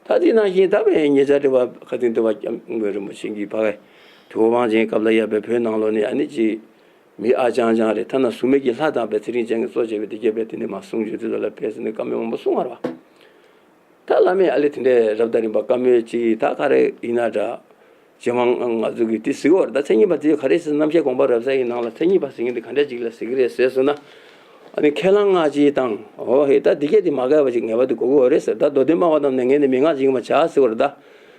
ད་དེ་ནང་བཞིན་ད་བས་ཉེ་ཆར་དེ་བ་ཁ་སྟེང་དེ་བ་སྐྱབས་མགོན་རིན་པོ་ཆེ་གི་ཕ་གི་དུས་འཁོར་དབང་ཆེན་སྐབས་ལ་ཡ་བས་བོད་ནང་ལོགས་ནས་ཨ་ནི་ཅིག་མི་ཨ་ཅང་ཅང་རེད། ཐ་ན་གཟུགས་མེད་ཀྱི་ལྷ་དང་བས་ཚེ་རིང་ཅན་གྱིས་གཙོ་བྱས་པའི་དེ་གྱད་བས་དེ་ནས་མར་གསུང་ཆོས་དེ་ཚོ་ལ་ཕེབས་ཟེར་ནས་བཀའ་མོལ་མང་པོ་གསུང་བ་རེད་བ། ད་བླ་མས་ཨ་ལེ་དེ་འདྲའི་རབ་དང་རིམ་པ་བཀའ་མོལ་ཅིག་ད་ག་རེ་ཡིན་ན་འདྲ། རྗེས་མ་ང་ཚོ་གིས་དེ་གཟིགས་པ་རེད། ད་མཚན་ཉིད་པ་དེ་ག་རེ་ཟེར། རྣམ་བཤད་དགོངས་པ་རབ་གསལ་གྱི་ནང་ལ་མཚན་ཉིད་པ་ཟེར་མཁན་དེ་ག་འདྲ་ཅིག་ལ་ཟེར་གི་རེད་ཟེར་སོང་ན། ཨ་ནི་ཁས་བླངས་སྔ་ཕྱི་དང་། འོ་ཧེ། ད་འདི་གྱད་དེ་མ་འགལ་བ་ཅིག་ངེས་པར་དུ་དགོས་ཀྱི་ཡོད་རེད་ཟེར། ད་མདོ་དོན་སྨྲ་བ་རྣམས་ནི་ངས་ནི་མན་ངག་སྦྱིན་པར་བྱ་ཟེར་བ་རེད། ད་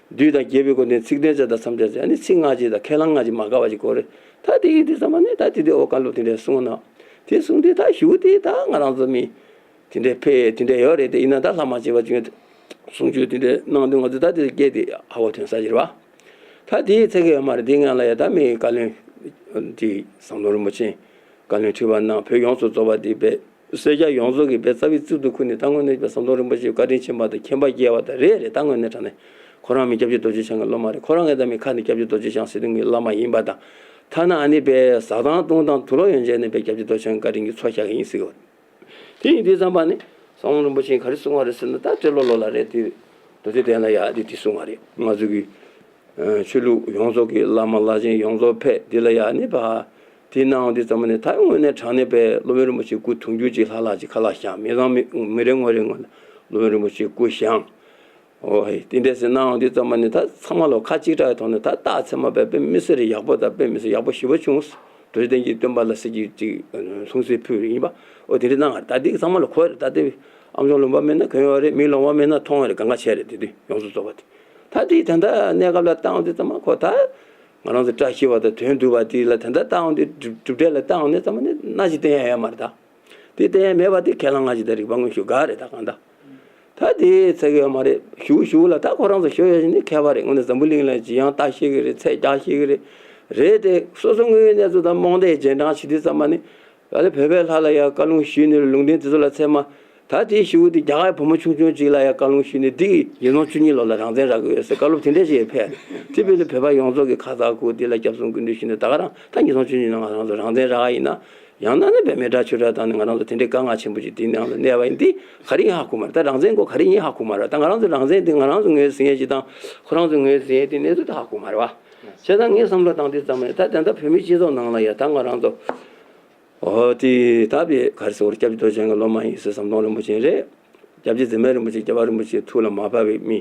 བདུད་དང་བགེགས་པའི་སྒོ་ནས་ཚིག་དོན་བྱ་དང་མཚམས་སྦྱར་ཟེར། ཨ་ནི་ཚིག་སྔ་ཕྱི་དང་ཁས་བླངས་སྔ་ཕྱི་མ་འགལ་བ་ཅིག་དགོས་རེད། ད་དེ་ཡིན་དུས་ཙམ་པ་ནི་ད་དེ་དུས་འོ་བཀའ་སློབ་དེ་འདྲས་གསུངས་ན། དེ་གསུངས་དུས་ད་གཞུག་དེ་ད་ང་རང་ཚོ་མི་དེ་འདྲས་ཕེབས། དེ་འདྲས་ཡོད་རེད། དེ་ཡིན་ན་ད་ལྷག་མ་བྱེ་བ་བཅུ་གསུང་ཆོས་དེ་འདྲས་གནང་དུས་ང་ཚོ་ད་དེ་སྐད་དེ་ཧ་གོ་ཐོན་ས་ཅིག་རེད་བ། ད་དེའི་ཚད་ཀྱི་ཡོད་མ་རེད། དེའི་སྔོན་ལ་ཡ་ད་མི་བཀའ་བློན་དེ་ཟམ་གདོང་རིན་པོ་ཆེ་བཀའ་བློན་ཁྲི་པ་གནང་། བོད་ཡོངས་སུ་རྫོགས་པ་དེ་བས་སེར་སྐྱ་ཡོངས་རྫོགས་ཀྱི་བས་རྩ་བའི་རྩིབ་ཏུ་ཁུར་ནས། ད་དངོས་གནས་བས་ཟམ་གདོང་རིན་པོ་ཆེ་བཀའ་དྲིན་ཆེན་པོ་དང་མཁྱེན་པ་རྒྱས་པ་དང་། རེད་རེད། ད་དངོས་གནས་དྲང་གནས་ཁོ་རང་མི་སྐྱབས་རྗེ་རྡོ་རྗེ་འཆང་གི་སློབ་མ་རེད། ཁོ་རང་གིས་ད་མི་ཁ་ནས་སྐྱབས་རྗེ་རྡོ་རྗེ་འཆང་ཟེར་དུས་ངའི་བླ་མ་ཡིན་པ་དང་། ཐ་ན་ཨ་ནི་བས་བཟའ་དང་བཏུང་དང་དུག་ལོག་ཡོན་ཆབ་ནས་བས་སྐྱབས་རྗེ་རྡོ་རྗེ་འཆང་གི་བཀའ་དྲིན་གྱིས་འཚོ་བཞག་གི་ཡིན་ཟེར་གི་ཡོད། དེ་ཡིན་དུས་ཙམ་པ་ནི་ཟམ་གདོང་རིན་པོ་ཆེས་ག་རེ་གསུང་བ་རེད་ཟེར་ན། ད་སྤྲེལ་ལོ་ལོ་ལ་རེད། དེ་རྡོ་རྗེ་གདན་ལ་ཡ་དེ་དེ་གསུང་བ་རེད། ང་ཚོ་གི་ཆོས་ལུགས་ཡོངས་རྫོགས་ཀྱི་བླ་མ་བླ་ཆེན་ཡོངས་རྫོགས་ཕེབས། དེ་ལ་ཡ་ནི་བ་དེ་གནང་དུས་ཙམ་པ་ནི་ད་དངོས་གནས་དྲང་གནས་པའི་སློབ་དཔོན་རིན་པོ་ཆེ་སྐུ་དུང་ཕྱུར་གཅིག་ལྷག་ལྷག་ཅིག་ཁ་ལག་བཞག། མི་ཚང་མི་མི་རེ་ངོ་རེ་ངོ་ལ་སློབ་དཔོན་རིན་པོ་ཆེ་སྐུ་བཞེངས། འོ་ཧེ། དེ་འདྲས་ཟེར་གནང་དུས་ཙམ་པ་ནི་ད་ཚང་མ་ལོ་ཁ་གཅིག་གྲགས་ཡི་ཐོག་ནས་ད་རྟགས་མཚན་མ་དཔེ་དཔེ་མི་སྲིད་རེད། ཡག་པོ་དང་དཔེ་མི་སྲིད་ཡག་པོ་ཞེ་པོ་བྱུང་། རྡོ་རྗེ་གདན་གྱི་སྟོན་པ་ལ་སྲིད་ཀྱི་ཅིག་ལྷུང་བཟེད་ཕུལ་རེད་ཡིན་པ། འོ་དེ་འདྲས་གནང་བ་རེད། ད་དེ་ཚང་མ་ལ་གོ་ཡ་རེད། ད་དེ་ཨ་མཆོག་ལུང་པ་མེད་ན་གོན་ཡོད་རེད། མིག་ལོང་བ་མེད་ན་མཐོང་ཡོད་རེད། གང་ག་བྱས་རེད། དེ་དུས་ཡོངས་སུ་རྫོགས་པ་དེ། ད་དེ་ད་ལྟ་གནས་སྐབས་ལ་བཏང་དུས་ཙམ་པ་ཁོ་ད་ང་རང་ཚོ་བཀྲ་ཤིས་པ་དང་དོན་བསྡུས་པ་དེ་ལ་ད་ལྟ་བཏང་དུས་གྲུབ་གྲུབ་འབྲས་ལ་བཏང་ནས་ཙམ་པ་ནི་སྣ་གཅིག་བསྟན་ཡ་ཡོད་མ་རེད་ད། དེ་བསྟན་ཡ་མེད་པ་དེ་ཁས་བླངས་སྔ་ཕྱི་དང་རིག་པ་དངོས་ཤུགས་འགའ་རེད། ད་གང་ལྟར་ད་དེའི་ཚད་ཀྱི་ཡོད་མ་རེད། གཞུག་གཞུག་ལ་ད་ཁོ་རང་ཚོ་ཤོད་ཡ་ཞིག་ནི་མཁས་པ་རེད། དངོས་གནས་འཛམ་བུ་གླིང་ལ་ཇི་ཡང་ལྟ་ཤེས་ཀྱི་རེད། ཚད་རྒྱག་ཤེས་ཀྱི་རེད། རེད་དེ་སོ་སོ་དངོས་ཡོད་གནས་ཚུལ་དང་རྨོངས་དད་རྗེས་འབྲང་བྱེད་དུས་ཙམ་པ་ནི། ཨ་ལེ་བོད་པའི་ལྷ་ལ་ཡ་བཀའ་ལུང་ཞུས་ནས། ལུང་བསྟན་དེ་ཚོ་ལ་ཚད་མ། ད་དེའི་གཞུག་དེ་རྒྱ་གར་བུ་མོ་ཆུང་ཆུང་ཅིག་ལ་ཡ་བཀའ་ལུང་ཞུས་ནས། འདི་གིས་ཉིས་སྟོང་བཅུ་གཉིས་ལོ་ལ་རང་བཙན་རག་གི་ཡོད་ཟེར་བཀའ་སློབ་དེ་འདྲ་ཞིག་ཕེབས། དེ་བས་ནི་བོད་པ་ཡོངས་རྫོགས་ཀྱི་ཁ་ཚ་ཁུག་དེ་ལ་སྐྱབས་སུ་མགོན་འདྲེན་ཞུས་ནས། ད་ག་རང་ད་ཉིས་སྟོང་བཅུ་གཉིས་ནང་ང་རང་ཚོ་རང་བཙན་རག་ཡིན་ན། ཡང་ན་ནི་བས་མེ་དྲག་ཆུ་དྲག་བཏང་ནས་ང་རང་ཚོ་དེ་འདྲའི་དཀའ་ངལ་ཆེན་པོ་ཅིག་དེའི་ནང་ལ་གནས་པ་ཡིན། འདི་ག་རེ་ཡིན་ཧ་གོ་མ་རེད། ད་རང་བཙན་སྐོར་ག་རེ་ཡིན་ཧ་གོ་མ་རེད། ད་ང་རང་ཚོ་རང་བཙན་དེ་ང་རང་ཚོ་ངོས་ཟིན་ཡས་ཅིག་དང་། ཁོ་རང་ཚོ་ངོས་ཟིན་ཡས་དེ་གནས་ཚུལ་དེ་ཧ་གོ་མ་རེད་བ། བྱས་ཙང་ངས་བསམ་བློ་བཏང་དུས་ཙམ་ནས། ད་ད་ལྟ་བོད་མིའི་སྤྱི་ཚོགས་ནང་ལ་ཡ་ད་ང་རང་ཚོ། འོ་དེ་ད་བས་ག་རེ་ཟེར་བར། སྐྱབས་རྗེ་རྡོ་རྗེ་འཆང་གི་སློབ་མ་ཡིན་ཟེར། ཟམ་གདོང་རིན་པོ་ཆེ་རེད། སྐྱབས་རྗེ་འཛིན་མའི་རིན་པོ་ཆེ་སྐྱབས་པ་རིན་པོ་ཆེའི་ཐུགས་ལ་མ་བབས་པའི་མི།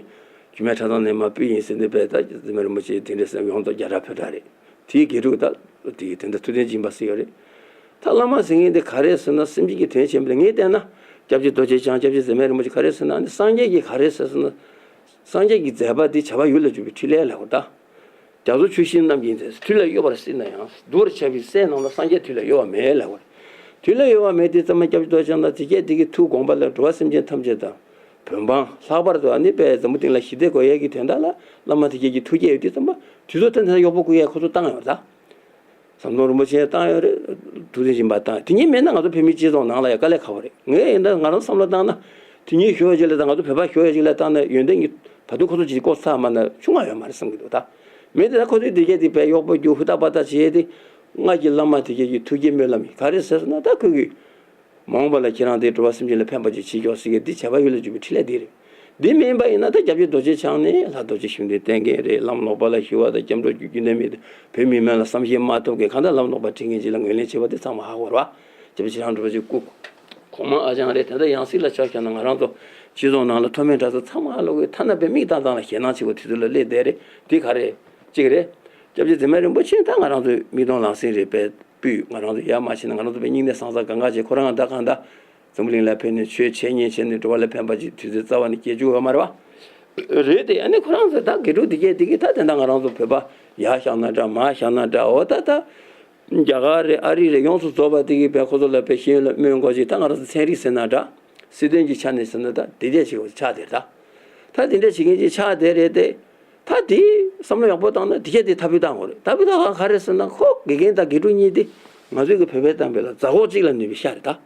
སྒྱུ་མའི་ཁྲ་ཐང་ནས་མར་སྤོས་ཡིན་ཟེར་ནས་བས། ད་འཛིན་མའི་རིན་པོ་ཆེ་དེ་འདྲ་ཟེར་ཡོངས་རྫོགས་རྒྱ་གར་བོད་གྲྭ་རེད། དེའི་དགེ་ཕྲུག་ད་དེ་དེ་འདྲ་ཐུབ་བསྟན་སྦྱིན་པ་ཟེར་ཡོད་རེད། ད་བླ་མ་ཟེར་མཁན་དེ་ག་རེ་ཟེར་ན། སེམས་ཅན་གྱི་དོན་ཆེན་པོ་ལ་ངས་བལྟས་ན། སྐྱབས་རྗེ་རྡོ་རྗེ་འཆང་། སྐྱབས་རྗེ་འཛིན་མའི་རིན་པོ་ཆེ་ག་རེ་ཟེར་ན། ཨ་ནི་སངས་རྒྱས་ཀྱིས་ག་རེ་ཟེར་ཟེར་ན། སངས་རྒྱས་ཀྱི་མཛད་པ་འདི་བྱ་བ་ཡུལ་ལ་འཇུག་པའི་ཕྲིན་ལས་ལབ་དགོས་ད། རྒྱ་མཚོ་ཆུ་ཤིང་རྣམས་ཀྱི་མཛེས། དུས་ལ་གཡོ་བར་སྲིད་ན་ཡང་། གདུལ་བར་བྱ་བའི་སྲས་རྣམས་ལ། སངས་རྒྱས་དུས་ལ་གཡོ་བ་མེད་ལབ་དགོས། དུས་ལ་གཡོ་བ་མེད་དུས་ཙམ་པ་སྐྱབས་རྗེ་རྡོ་རྗེ་འཆང་དང་དེ་སྐད་དེ་གི་ཐུགས་དགོངས་པ་ལ། འགྲོ་བ་སེམས་ཅན་ཐམས་ཅད་དང་བོད་འབངས། ལྷག་པར་དུ་ཨ་ནི་བས་འཛམ་བུ་གླིང་ལ་ཞི་བདེ་དགོས་ཡས་ཀྱི་དོན་དག་ལ་བླ་མ་དེ་སྐད་ཀྱི་ཐུགས་བསྐྱེད་ཡོད་དུས་ཙམ་པ། དུས་ཚོད་ཐོན་ཐོན་གཡོག་པོ་རྐུ་ཡས་ཁོ་ཚོ་བཏང་ཡོད་རེད་ད། ཟམ་གདོང་རིན་པོ་ཆེ་བཏང་ཡོད་རེད། ཐུབ་བསྟན་སྦྱིན་པ་བཏང་། དེ་གཉིས་མེད་ན་ང་ཚོ་བོད་མིའི་སྤྱི་ཚོགས་ནང་ལ་ཡང་དཀའ་ལས་ཁག་པོ་རེད། ངས་ཡིན་ན་ང་རང་བསམ་བློ་བཏང་ན། དེ་གཉིས་ཤོར་བ་ཅིག་ལ་དང་། ང་ཚོ་བོད་པ་ཤོར་བ་ཅིག་ལ་བཏང་ན། ཡོན་ཏན་གྱི་བར་དུ་ཁོ་ཚོ་ཅིག་བཀོག་ཚར་མ་ན་ཆུང་ང་ཡོད་མ་རེད་བསམ་གྱི་འདུག་ད། མེད་དེ་ད་ཁོ་ཚོས་དེ་གས་དེ་བས་གཡོག་པོ་རྒྱུག་ཧུར་ཐག་པ་ཐག་བྱས་ཏེ། སྔར་གྱི་བླ་མ་དེ་གས་ཀྱི་ཐུགས་བསྐྱེད་སྨོན་ལམ་ཡིན། ག་རེ་ཟེར་ན་ད་ཁོས་གི་མ་འོངས་པ་ལ་ཁྱེད་རང་དེ་འགྲོ་བ་སེམས་ཅན་ལ་ཕན་པ་ཅིག་བྱེད་ཆོག་ཟེར་གི། འདི་བྱ་བ་ཡུལ་ལ་འཇུག་པའི་ཕྲིན་ལས་འདི་རེད། འདི་མིན་པ་ཡིན་ན་ད་སྐྱབས་རྗེ་རྡོ་རྗེ་འཆང་ནི་ལྷ་རྡོ་རྗེ་གཞུང་འདི་བསྟེན་མཁན་རེད། ལམ་ལོག་པ་ལ་ཞུགས་པ་དང་། སྐྱབས་འགྲོ་རྒྱུ་རྒྱུན་ལྡན་མེད། བོད་མི་མང་ལ་བསམ་ཤེས་མ་ཐུབ་མཁན། གང་ལྟར་ལམ་ལོག་པ་ཁྲིད་མཁན་ཅིག་ལ་ངོས་ལེན་བྱེད་པ་དེ་ཚང་མ་ཧ་གོ་ར་བ། སྐྱབས་རྗེ་ཁྲི་བྱང་རིན་པོ་ཆེ་སྐུ་གོང་མ་ཨ་ཅང་རེད། དེ་འདྲ་ཡང་སྲིད་ལ་ཆ་བཞག་ན་ང་རང་ཚོ་སྤྱི་ཚོགས་ནང་ལ་མཐོ་དམན་གྲྭ་ཚང་ཚང་མ་ལོག་གི་ཐ་ན་བས་མིག་བཏང་སྟངས་ལ་ཞེད་སྣང་ཆེ་བོ་དེ་ཚོ་ལ་སླེབས་བསྡད་རེད། དེ་ག་རེད། གཅིག་རེད། སྐྱབས་རྗེ་འཛིན་མའི་རིན་པོ་ཆེ་ད་ང་རང་ཚོའི་མིག་མཐོང་ལག་ཟིན་རེད་པས། སྤུས་ང་རང་ཚོ་ཡར་མ་ཕྱིན་ན་ང་རང་ཚོ་བས་སྙིང་ནད་སངས་ས་གང་ག་བྱས། ཁོ་རང་ད་གང་ལྟར་འཛམ་བུ་གླིང་ལ་ཕེབས་ནས་ཆོས་འཆད་ཉན་བྱས་ནས་འགྲོ་བ་ལ་ཕན་པ་ཅིག་དུས་ཚོད་རྩ་བ་ནས་སྐྱེལ་བཅུག་ཡོད་མ་རེད་བ། རེད་དེ། ཨ་ནི་ཁོ་རང་ཚོ་ད་དགེ་ཕྲུག་དེ་གས་དེ་གི་ད་དེ་འདྲ་ང་རང་ཚོ་བོད་པ་ཡར་བཞག་ན་འདྲ་མར་བཞག་ན་འདྲ། འོ་ད་ད་རྒྱ་གར་རེད་ཨ་རི་རེད་ཡོངས་སུ་རྫོགས་པ་དེ་གི་བས་ཁོ་ཚོ་ལ་བས་ཤེས་ཡོན་ལ་སྨོན་དགོས་ཅིག་ད་ང་རང་ཚོ་ཚན་རིག་ཟེར་ན་འདྲ། སྲིད་དོན་གྱི་ཆ་ནས་ཟེར་ན་ད་དེ་འདྲས་ཞིག་ཆགས་དེ་རེད་ད། ད་དེ་འདྲས་བྱེད་མཁན་ཅིག་ཆགས་དེ་རེད་དེ། ད་དེ་བསམ་བློ་ཡག་པོ་བཏང་ན་དེ་གས་དེ་ཐབས་བུད་བཏང་དགོས་རེད། ཐབས་བུད་བཏང་ག་རེད་ཟེར་ན་ཁོ་དགེ་རྒན་དང་དགེ་ཕྲུག་གཉིས་དེ་ང་ཚོའི་གི་བོད་པའི་གཏམ་དཔེ་ལ་མཛའ་གྲོགས་གཅིག་ལ་ནུས་པའི་ཤ་རེད་ད།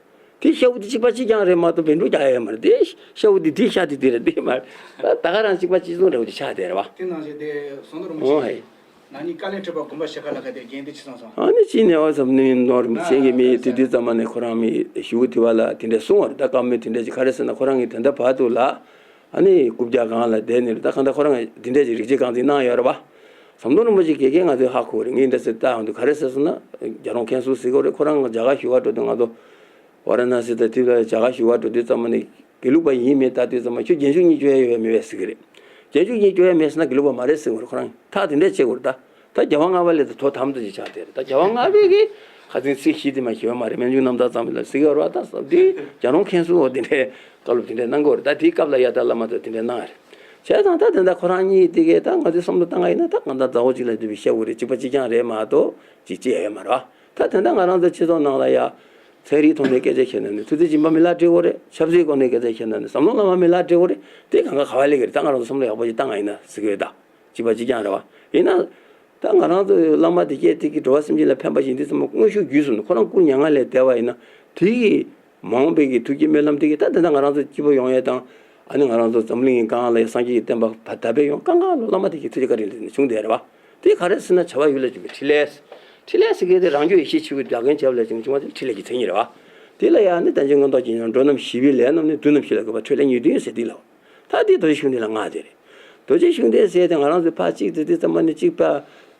དེ་ཤ་བོ་དེ་གཅིག་པ་གཅིག་རྐྱང་རེད་མ་གཏོགས་བེམ་ཕྲུག་རྒྱག་ཡ་ཡོད་མ་རེད། དེ་ཤ་བོ་དེ་དེའི་ཤ་དེ་དེ་རེད་དེ་མ་རེད། ད་ད་ག་རང་གཅིག་པ་གཅིག་མཚུངས་འདྲ་བོ་དེ་ཆགས་བསྡད་རེད་བ། དེ་ནང་བཞིན་དེ་ཟམ་གདོང་རིན་པོ་ཆེ་ཨོ་ཧེ། ན་ནིང་བཀའ་བློན་ཁྲི་པ་དགོངས་པ་ཞུ་ཁ་ལ་ཁ་དེ་རྒན་དེ་ཅི་སོང་སོང་། ཨ་ནི་ཅི་ནས་ཨོ་ཙམ་ནི་ནོར་མི་ཤེས་གི་མི་དེ་དུས་ཙམ་མ་ནས་ཁོ་རང་མི་ཞུ་གི་དེ་བ་ལ་དེ་འདྲས་གསུང་བ་རེད། ད་བཀའ་མོལ་དེ་འདྲས་ཅིག་ག་རེ་ཟེར་ན་ཁོ་རང་གི་དེ་འདྲ་བར་དུ་ལ་ཨ་ནི་རྐུབ་བཀྱག་སྒང་ལ་བསྡད་ནས་རེད། ད་གང་ལྟར་ཁོ་རང་གི་དེ་འདྲས་ཅིག་རིག་བྱེད་རྐང་འཛིན་གནང་ཡོད་རེད་བ། ཟམ་གདོང་རིན་པོ་ཆེ་དགེ་རྒན་ང་ཚོས་ཧ་གོ་རེད། ངས་འདྲ་ཟེར་ལྟ་ཡོང་དུས་ག་རེ་ཟེར་སོང་ན་རྒྱལ་རོང་མཁན་ཟུར་ཟེར་གོ་རེད། ཁོ་རང་རྒྱ་གར་ཞུ་བ་འགྲོ་དུས་ང་ཚོ་ཝཱ་ར་ཎ་སི་དང་དེ་ལ་རྒྱ་གར་ཞུ་བ་འགྲོ་དུས་ཙམ་མ་ནས་དགེ་ལུགས་པ་ཡིན་མིན་ལྟ་དུས་ཙམ་མ་ཁྱོད་རྒྱན་ཆུང་གཉིས་སྐྱོན་ཡ་ཡོད་མེད་པས་ཟེར་གི་རེད། རྒྱན་ཆུང་གཉིས་སྐྱོན་ཡ་མེད་ཟེར་ན་དགེ་ལུགས་པ་མ་རེད་ཟེར་གི་རེད། ཁོ་རང་ད་དེ་འདྲས་བྱེད་དགོས་རེད་ད། ད་རྒྱལ་བ་ལྔ་པ་ལས་ད་དོ་དམ་དུ་ཅིག་ཆགས་བསྡད་རེད། ད་རྒྱལ་བ་ལྔ་པའི་གི་ཁ་ཚིག་ཚིག་བཞི་དེ་མ་ཞི་བ་མ་རེད། སྨན་ཆུང་རྣམ་ཐར་ཙམ་ལ་ཟེར་གི་རེད་བ། ད་འདི་རྒྱལ་རོང་མཁན་ཟུར་འོ་དེ་འདྲས་བཀའ་སློབ་དེ་འདྲས་གནང་གི་རེད། ད་དེའི་སྐབས་ལ་ཡ་ད་བླ་མ་ཚོ་དེ་འདྲས་གནང་རེད། བྱས་ཙང་ད་དེ་འདྲ་ཁོ་རང་གཉིས་དེ་གས་ད་ང་ཚོའི་བསམ་བློ་བཏང་ག་ཡིན་ན་ད་གང་ལྟར་མཛའ་བོ་གཅིག་ལ་འདུས་པའི་ཤ་བོ་རེད། གཅིག་པ་གཅིག་རྐྱང་རེད་མ་གཏོགས་གཅིག་གཅིག་ཡོད་མ་རེད་བ། ད་དེ་འདྲ་ང་རང་ཚོ་སྤྱི་ཚོགས་ནང་ལ་ཡ་ཚན་རིག་ཐོག་ནས་སྐད་ཆ་བཤད་ན་ནི་ཐུབ་བསྟན་སྦྱིན་པ་མི་ལ་སྤྲད་དགོས་རེད། ཆབ་སྲིད་སྐོར་ནས་སྐད་ཆ་བཤད་ན་ནི་བསམ་བློ་བླ་མ་མི་ལ་སྤྲད་དགོས་རེད། དེ་གང་ག་ག་བ་ལས་ཀྱི་རེད། ད་ང་རང་ཚོ་བསམ་བློ་ཡག་པོ་ཞིག་བཏང་ག་ཡིན་ན་ཟེར་གི་ཡོད་ད། གཅིག་པ་གཅིག་རྐྱང་རེད་བ། ཡིན་ན། ད་ང་རང་ཚོ་བླ་མ་དེ་སྐད་དེ་གི་འགྲོ་བ་སེམས་ཅན་ལ་ཕན་པ་ཞིག་འདི་ཚང་མ་དངོས་ཤུགས་བརྒྱུད་སོང་ན་ཁོ་རང་སྐུ་མྱ་ངན་ལས་འདས་པ་ཡིན་ན་དེ་གི་མ་འོངས་པའི་གི་ཐུགས་ཀྱི་སྨོན་ལམ་དེ་གི་ད་དེ་འདྲ་ང་རང་ཚོ་སྐྱིད་པོ་ཡོང་ཡས་དང་། ཨ་ནི་ང་རང་ཚོ་འཛམ་གླིང་གི་སྒང་ལ་ཡ་སངས་རྒྱས་ཀྱི་བསྟན་པ་ད་ལྟ་བས་ཡོང་གང་གང་ལ་བླ་མ་དེ་གི་ཐུགས་རྗེ་བཀའ་དྲིན་ལས་བྱུང་བསྡད་རེད་བ། དེ་ག་རེ་ཟེར་ན་བྱ་བ་ཡུལ་ལ་འཇུག་པའི་ཕྲིན་ལས། ཕྲིན་ལས་ཟེར་གི་དེ་རང་རྒྱུད་ཡེ་ཤེས་ཆོས་ཀྱི་རྒྱ་རྒན་བྱ་བ་ལས་བྱུང་བྱུང་བ་དེ་ཕྲིན་ལས་ཀྱི་མཚན་ཉིད་རེད་བ། དེ་ལ་ཡང་ནི་བསྟན་བཅོས་མངོན་རྟོགས་རྒྱན་གྱི་འགྲོ་རྣམས་ཞི་བའི་ལས་རྣམས་ནི། བདུད་རྣམས་ཞི་ལ་འགོད་པ་འཕྲིན་ལས་ཉེར་བདུན་ཟེར་དེ་ལ། ད་དེ་རྡོ་རྗེ་ཤུགས་ལྡན་ལ་མངའ་སྟེ་རེད། རྡོ་རྗེ་ཤུགས་ལྡན་ཟེར་ཏེ་ང་རང་ཚོ་ཕར་གཅིག་ཏུ་དེ་ཙམ་པ་ནི་གཅིག་པ་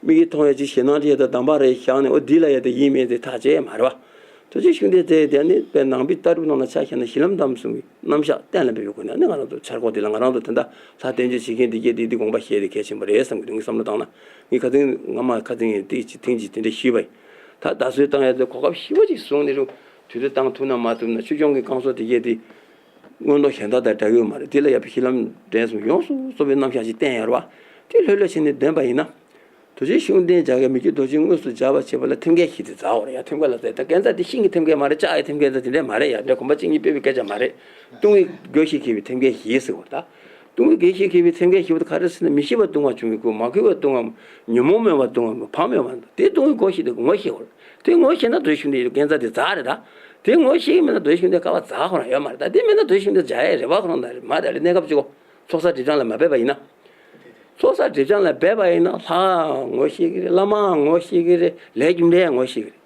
མིག་གིས་མཐོང་ཡ་གཅིག་ཞེད་སྣང་ཅིག་དང་དམ་པ་རེ་བཞག་ནས་ཨོ་འདི་ལ་ཡ་དེ་ཡིན་མིན་དེ་ཐག་བཅད་མ་རེད་བ། རྡོ་རྗེ་ཤུགས་ལྡན་ཟེར་དེ་ནི་དཔེ་ནང་པའི་ལྟ་གྲུབ་ནང་ལ་ཆ་བཞག་ན་གཞི་ལམ་དམ་གསུམ་གྱི་རྣམ་གཞག་གཏན་ལ་འབེབས་པའི་སྒོ་ནས་ནི་ང་རང་ཚོ་འཆར་སྒོ་འདི་ལ་ང་རང་ཚོ་དེ་འདྲ་ལྷ་བསྟན་བཅོས་བྱེད་མཁན་འདི་སྐད་འདི་འདི་དགོངས་པ་བཞེས་ཏེ་གལ་ཆེན་པོ་རེད་བསམ་གྱི་འདུག་ངས་བསམ་བློ་བཏང་ན་ངས་ཁ་སང་སྔ་མ་ཁ་སང་ཡིན་དེ་ཅི་ཐེངས་ཅིག་དེ་འདྲ་ཞུས་པ་ཡིན། ད་ད་གཟོད་བཏང་ཡ་དེ་གོ་སྐབས་ཞིབ་པོ་ཅིག་བཟུང་ནས་རུང་དུས་ཚོད་བཏང་ཐུབ་ན་མ་ཐུབ་ན་ཆོས་སྐྱོང་གི་བསྐང་གསོ་དེ་སྐད་འདི། མངོན་མཐོ་གཞན་དག་དང་འདྲ་གི་ཡོད་མ་རེད། དེ་ལ་ཡང་གཞི་ལམ་འབྲས་གསུམ་ཡོངས་སུ་རྫོགས་པའི་རྣམ་གཞག་ཅིག་བསྟན་ཡོད་རེད་བ། དེ་ལྷོད་ལྷོད་བྱས་ནས་འདོན་པ་ཡིན་ན། རྡོ་རྗེ་ཤུགས་ལྡན་རྒྱ་གར་མི་བསྐྱོད་རྡོ་རྗེ་དངོས་སུ་སྦྱར་བར་བྱེད་པ་ལ་ཐེམ་སྐས་བཞི་དེ་འཛག་འོ་རེད་ཡ། ཐེམ་སྐས་ལ་ཟེར་ད་རྒན་རྩ་དེ་ཤིང་གི་ཐེམ་སྐས་མ་རེད། ལྕགས་ཀྱི་ཐེམ་སྐས་ད་དེ་འདྲས་མ་རེད་ཡ། འདྲ་གོམ་པ་གཅིག་གཉིས་སྤོས་པའི་སྐད་ཆ་མ་རེད། ལྟུང་བའི་རྒྱུ་ཞིག་གིས་པའི་ཐེམ་སྐས་བཞི་ཟེར་བ་ད། ལྟུང་བའི་རྒྱུ་ཞིག་གིས་པའི་ཐེམ་སྐས་བཞི་བ་ད་ག་རེ་ཟེར་ན་མི་ཤེས་པ་ལྟུང་བ་བྱུང་བའི་སྐུ། མ་གུས་པ་ལྟུང་བ། ཉོན་མོངས་མེད་པ་ལྟུང་བ། ཕ་མེད་པ་དེ་ལྟུང་བའི་རྒྱུ་ཞིག་དེ་ངོ་ཤེས་དགོས་རེད། དེ་ངོ་ཤེས་ན་རྡོ་རྗེ་ཤུགས་ལྡན་རྒན་རྩ་དེ་འཛག་རེད་ད། དེ་ངོ་ཤེས་ཀྱི་མེད་ན་རྡོ་རྗེ་ཤུགས་ལྡན་དཀའ་བ་འཛག་ཁོ་རང་ཡོད་མ་རེད། ད་དེ་མེད་ན་རྡོ་རྗེ་ཤུགས་ལྡན་འཛག་ཡ་རེད་བ། ཁོ་རང་ད་རེད་མ་ད་རེད། གནས་སྐབས་གཅིག་གོ། ཚོགས་བསགས་སྒྲིབ་སྦྱང་ལ་མ་འབད་པ་ཡིན་ན། ཚོགས་བསགས་སྒྲིབ་སྦྱང་ལ་འབད་པ་ཡིན་ན་ལྷ་ངོ་ཤེས་ཀྱི་རེད། བླ་མ་ངོ་ཤེས་ཀྱི་རེད། ལས་རྒྱུ་འབྲས་ངོ་ཤེས་ཀྱི་རེད།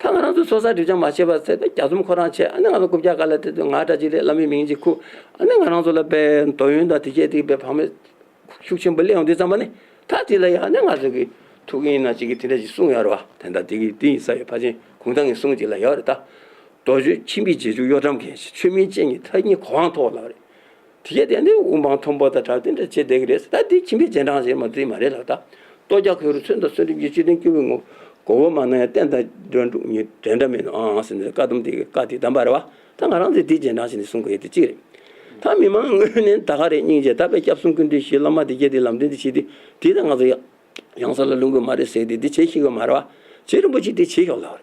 ད་ང་རང་ཚོ་ཚོགས་བསགས་སྒྲིབ་སྦྱང་མ་བྱས་པ་ཚེ་ད་རྒྱ་ཚོམ་ཁོ་རང་བྱས། ཨ་ནི་ང་ཚོ་རྐུབ་བཀྱག་སྒང་ལ་དེ་ཚོ་ང་འདྲ་ཅིག་རེད། བླ་མའི་མིང་ཅིག་ཁུར། ཨ་ནི་ང་རང་ཚོ་ལ་དཔེ་འདོད་ཡོན་དང་དེ་སྐད་དེ་དཔེ་བག་མེད་ཤུགས་ཆེན་པོ་སླེབས་ཡོང་དུས་ཙམ་པ་ནི་ད་དེ་ལ་ཡང་ནི་ང་ཚོ་གི་ཐུགས་ཡིན་ན་ཅིག་གི་དེ་འདྲ་ཞིག་གསུངས་ཡོད་རེད་བ། དེ་འདྲ་དེ་གི་དེ་ཡིན་ས་ཡོད། ཕལ་ཆེར་གུང་ཐང་གི་གསུང་ཅིག་ལ་ཡོད་རེད་ད། རྡོ་རྗེ་འཆི་མེད་རྗེས་འཇུག་གཡོ་ཁྲམ་མཁན་ཞིག་མཆོད་མེའི་སྤྱན་གཉིས་མཐའ་གཉིས་གོ་འཕང་མཐོ་བ་ལ་རེད། དེ་གས་དེ་ནི་དབུ་འཕང་མཐོན་པོ་དང་གྲགས་དེ་འདྲ་བྱེད་བསྡད་ཀྱི་རེད། ད་དེ་ཁྱིམ་པའི་རྗེས་འབྲང་ཞིག་མ་རེད་མ་རེད་ལགས། ད་ལྟོ་རྒྱག་ཁོས་རུ་ཚོན་དང་ཚོན་གྲིབ་ཀྱི་བཅུད་ལྡན་སྐྱེ་བོའི་ངོ་མགོ་བོ་མ་ན་ཡང་བསྟན་དང་འགྲན་དྲུག་ཉིད་འགྲན་འདྲ་མེད་ནོ་ཨང་ཨང་ཟེར་ནས་བཀའ་གདམས་དེ་གི་བཀའ་དེ་གདམས་པ་རེད་བ། ད་ང་རང་ཚོས་དེའི་རྗེས་འབྲང་ཞིག་ནས་གསུང་དགོས་ཡ་དེ་གཅིག་རེད། ད་མི་མང་དངོས་གནས་ད་ག་རེ་སྙིང་རྗེ་ད་དཔེ་སྐྱབས་གསུམ་ཀུན་འདུས་ཞེས་བླ་མ་དེ་གས་དེ་ལམ་སྟོན་དེ་བྱེད་དུས་དེ་ད་ང་ཚོ་ཡང་ས་ལ་ལྷུང་གི་མ་རེད་ཟེར་དེ་དེ་བྱེད་ཤེས་གི་མ་རེད་བ། རྗེ་རིན་པོ་ཆེ་དེ་བྱེད་ཤོག་ལབ་རེད།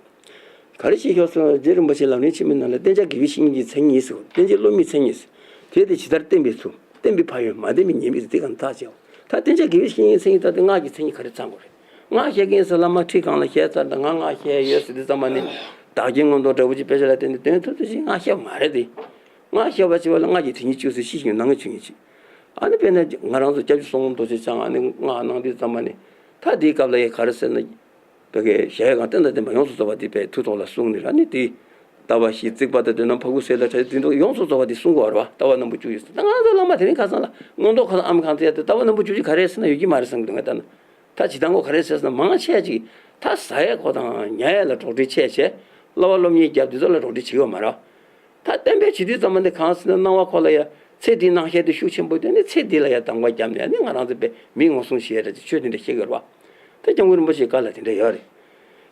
ག་རེ་བྱེད་ཤོག་ཟེར་ན་རྗེ་རིན་པོ་ཆེ་ལམ་རིམ་ཆེན་མོའི་ནང་ལ་བསྟེན་བྱ་དགེ་བའི་བཤེས་གཉེན་གྱི་མཚན་ཉིད་ཟེར། བསྟེན་བྱ་སློབ་མའི་མཚན་ཉིད་ཟེར། དེ་དེ་ཇི་ལྟར་བསྟེན་པའི་ཚུལ། བསྟེན་པའི་ཕན་ཡོན། མ་བསྟེན་པའི་ཉེས་དམིགས་ཟེར་དེ་ག་ནས་ཐག་བཅད་འོ། ད་བསྟེན་བྱ་དགེ་བའི་བཤེས་གཉེན་མཚན་ཉིད་ད་དེ་སྔགས་ཀྱི་མཚན་ཉིད་ག་རེ་ཚང་དགོས་རེད། སྔགས་བཤད་མཁན་ཟེར་བླ་མ་ཁྲི་སྒང་ལ་བཤད་ཚར་ད་ང་སྔགས་བཤད་ཡོད་ཟེར་དུས་ཙམ་པ་ནི། བདག་གིས་མངོན་མཐོ་འདྲ་བོ་ཅིག་དཔེ་ཆ་ལ་བརྟེན་ནས་འདོན་ཐུབ་ཐུབ་ཅིག་སྔགས་བཤད་པ་མ་རེད་དེ། སྔགས་བཤད་པ་ཅིག་བ་ལ་སྔགས་ཀྱི་དེ་ཉིད་བཅུག་ཟེར་ཤེས་ཤིང་ནང་གི་ཆོས་ཉིད་ཅིག་ཨ་ནི་དཔེར་ན་ང་རང་ཚོ་སྐྱབས་རྗེ་ཟུང་འཇུག་རྡོ་རྗེ་འཆང་ཨ་ནི་སྔགས་གནང་དུས་ཙམ་པ་ནི། ད་དེའི་སྐབས་ལ་ཡ་ག་རེ་ཟེར་ན། ད་གའི་གཞལ་ཡས་ཁང་རྟེན་དང་བརྟེན་པ་ཡོངས་སུ་རྫོགས་པ་དེ་དཔེ་མཐུ་སྟོབས་ལ་གསུངས་ནས་ར་ནི་དེ། ལྟ་བ་བཞི་རྩིག་པ་དང་ལྡན་ན་ཕ་ཁུ་སེ་ལ་གྲ་དེ་འདྲ་ཡོངས་སུ་རྫོགས་པ་དེ་གསུང་དགོས་པ་རེད་བ། ལྟ་བ་རྣམ་པ་བཅུ་ཡོད་ཟེར། ད་ང་ཚོ་བླ་མ་དེ་རིང་ཁ་སང་ལ་མངོན་རྟོགས་ཁ་སང་ཨ་མ་གང་ཚེ་ཡ་དེ་ལྟ་བ་རྣམ་པ་བཅུ་གཅིག་ག་རེ་ཟེར་ན་ཡོད་ཀྱི་མ་རེད་བསམ་གི་འདུག་ངས་ལྟ་ན། ད་ཇི་ལྟར་ངོ་ག་རེ་ཟེར་ན་མང་ཆེ་ཅིག་ད་ཟ་ཡས་ཁོ་དང་ཉལ་ཡས་ལ་གྲོགས་འདྲི་ཆེ་ཆེ། བསླབ་པ་སློབ་གཉེར་རྒྱབ་དེ་ཚོ་ལ་གྲོགས་འདྲི་བྱེད་ཀྱི་ཡོད་མ་རེད། ད་བསྟན་པའི་བྱེད་དུས་ཙམ་པ་འདི་གང་ཟེར་ན་སྣང་བ་ཁོ་ལ་ཡ་ཚེ་འདིའི་སྣང་ཤས་དེ་ཤུགས་ཆེན་པོ་དེ་ནི་ཚེ་འདི་ལ་ཡ་གདམས་ངག་བརྒྱབ་ནས་ནི་ང་རང་ཚོ་པའི་མི་ངོ་སྲུང་བྱེད་ཡ་འདྲ་ཅིག་ཆོས་དེ་འདྲ་བཤད་ཀྱི་ཡོད་རེད་བ། ད་སྐྱབས་མགོན་རིན་པོ་ཆེའི་བཀའ་ལ་དེ་འདྲ་ཡོད་རེད།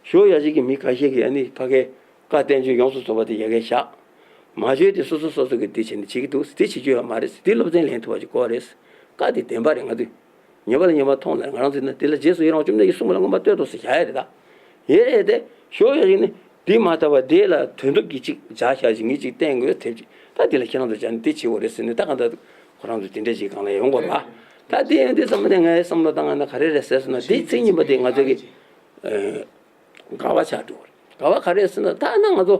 ཞོ་ཡ་གཅིག་གི་མི་ཁ་ཤས་ཀྱིས་ཨ་ནི་ཕ་གའི་བཀའ་བསྟན་བཅོས་ཡོངས་སུ་རྫོགས་པ་དེ་ཡ་གའི་བཞག་མ་བཅོས་དེ་སོ་སོ་སོ་སོ་གི་དེ་བྱས་ནས་བྱེད་ཀྱི་འདུག་དེ་བྱེད་རྒྱུ་ཡོད་མ་རེད། དེ་སློབ་ཚན་ལེན་ཐུབ་པ་ཅིག་དགོས་རེད། བཀའ་དེ་བདེན་པ་རེད། ང་ཚོས་ཉེས་པ་ལ་ཉེས་པ་མཐོང་ལ་ང་རང་ཚོས་ན་དེ་ལ་རྗེས་སུ་ཡི་རང་བཅོམ་ལྡན་གྱིས་གསུངས་པ་ལ་མངོན་པར་བསྟོད་དོ་ཟེར་བཞག་ཡ་རེད་ད། ཡེ་རེད་དེ་ཞོ་ཡ་ཡིན་ནི་འདི་མ་ཐར་བ་དེ་ལ་དོན་དུ་གི་ཅིག་བྱ་བཞག་ཅིག་ངེས་ཅིག་བསྟན་དགོས་ཐེབས་ཅིག་ད་དེ་ལ་ཁྱེད་རང་ཚོ་བྱ་ནི་དེ་བྱེད་དགོས་རེད་ཟེར་ནས་ད་གང་ལྟར་ཁོ་རང་ཚོ་དེ་འདྲ་ཅིག་གང་ལ་ཡོང་དགོས་རེད་བ། ད་དེ་ཡང་དེ་ཙམ་ནས་ངའི་བསམ་བློ་བཏང་ང་ན་ག་རེ་རེད་ཟེར་སོང་ན་དེ་ཚིག་གཉིས་པ་དེ་ང་ཚོ་གི་དགའ་བ་ཆགས་འགྲོ་གི་རེད། དགའ་བ་ག་རེ་ཟེར་ན་ད་ན་ང་ཚོ་